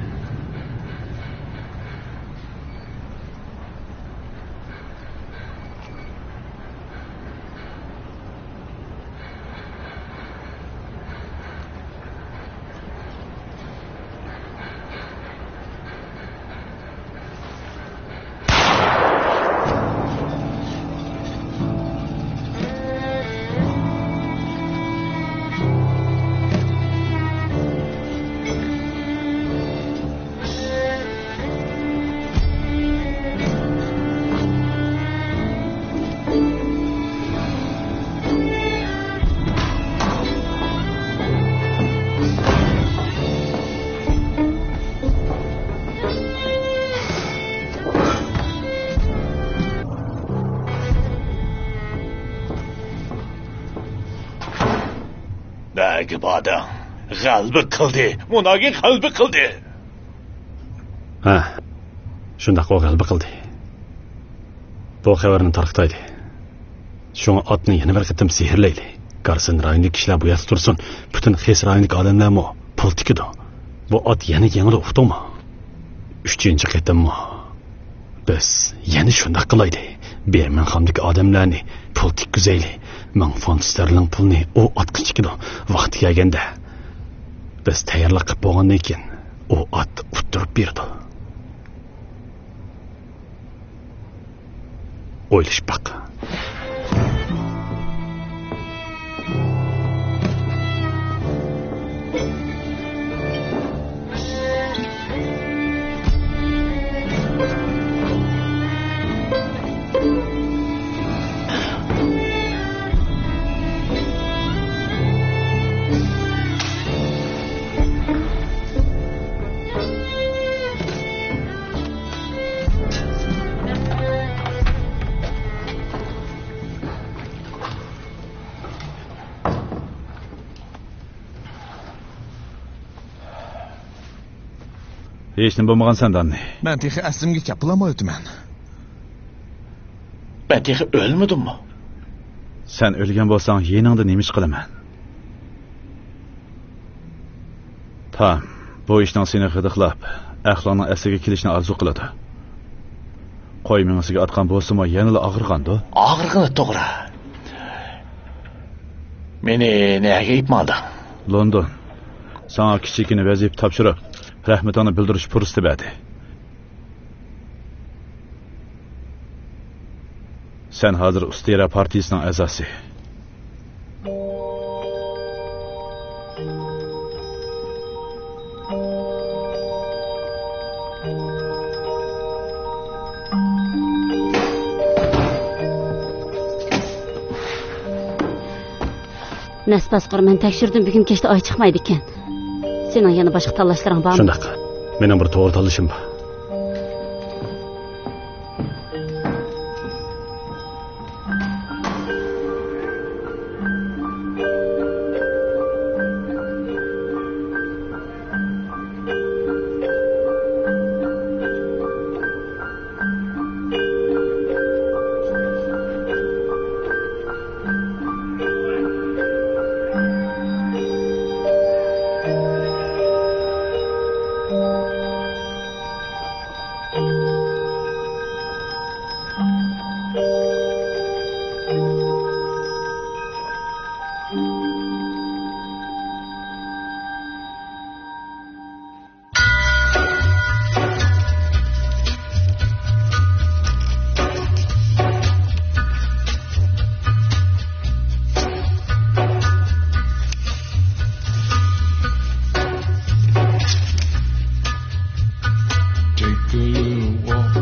نەگە باردىڭ؟ غەلىبە قىلدى. مۇناگى غەلىبە قىلدى. ھە، شۇنداق، ئۇ غەلىبە قىلدى. بۇ خەۋەرنى تارقىتايلى. شۇڭا ئاتنى يەنە بىر قېتىم سېھىرلەيلى. گارسىن رايونىدىكى كىشىلەر بۇ يەردە تۇرسۇن. پۈتۈن خېس رايونىدىكى ئادەملەرمۇ پۇل تىكىدۇ. بۇ ئات يەنە يېڭىلىپ ئۇقتۇڭمۇ؟ ئۈچىنچى قېتىممۇ؟ بىز يەنە شۇنداق قىلايلى. بىرمىنغھامدىكى ئادەملەرنى پۇل تىككۈزەيلى. مىڭ فونت ستېرلىڭ پۇلنى ئۇ ئاتقا تىكىدۇ. ۋاقتى كەلگەندە، بىز تەييارلىق قىلىپ بولغاندىن كېيىن، ئۇ ئات ئۇتتۇرۇپ بېرىدۇ. ئويلىشىپ باق. ھېچنېمە بولمىغانسەن، داننى. مەن تېخى ئەسلىمگە كەپ بولالمايۋاتىمەن. مەن تېخى ئۆلمىدىممۇ؟ سەن ئۆلگەن بولساڭ، يېنىڭدا نېمە ئىش قىلىمەن؟ تام، بۇ ئىشنىڭ سېنى غىدىقلاپ، ئەقلىڭنىڭ ئەسلىگە كېلىشىنى ئارزۇ قىلىدۇ. قوي مېڭىسىگە ئاتقان بولسىمۇ، يەنىلا ئاغرىغاندۇ؟ ئاغرىغىنى توغرا. مېنى نەگە ئېلىپ ماڭدىڭ؟ لوندون. ساڭا كىچىككىنە ۋەزىپە تاپشۇرۇپ، رەھمىتىڭنى بىلدۈرۈش پۇرسىتى بەردى. سەن ھازىر ئۇستىرا پارتىيىسىنىڭ ئەزاسى. نەس باسقۇر، مەن تەكشۈردۈم، بۈگۈن كەچتە ئاي چىقمايدىكەن. سېنىڭ يەنە باشقا تاللاشلىرىڭ بارمۇ؟ شۇنداق. مېنىڭ بىر توغرا تاللىشىم بار. Take a little walk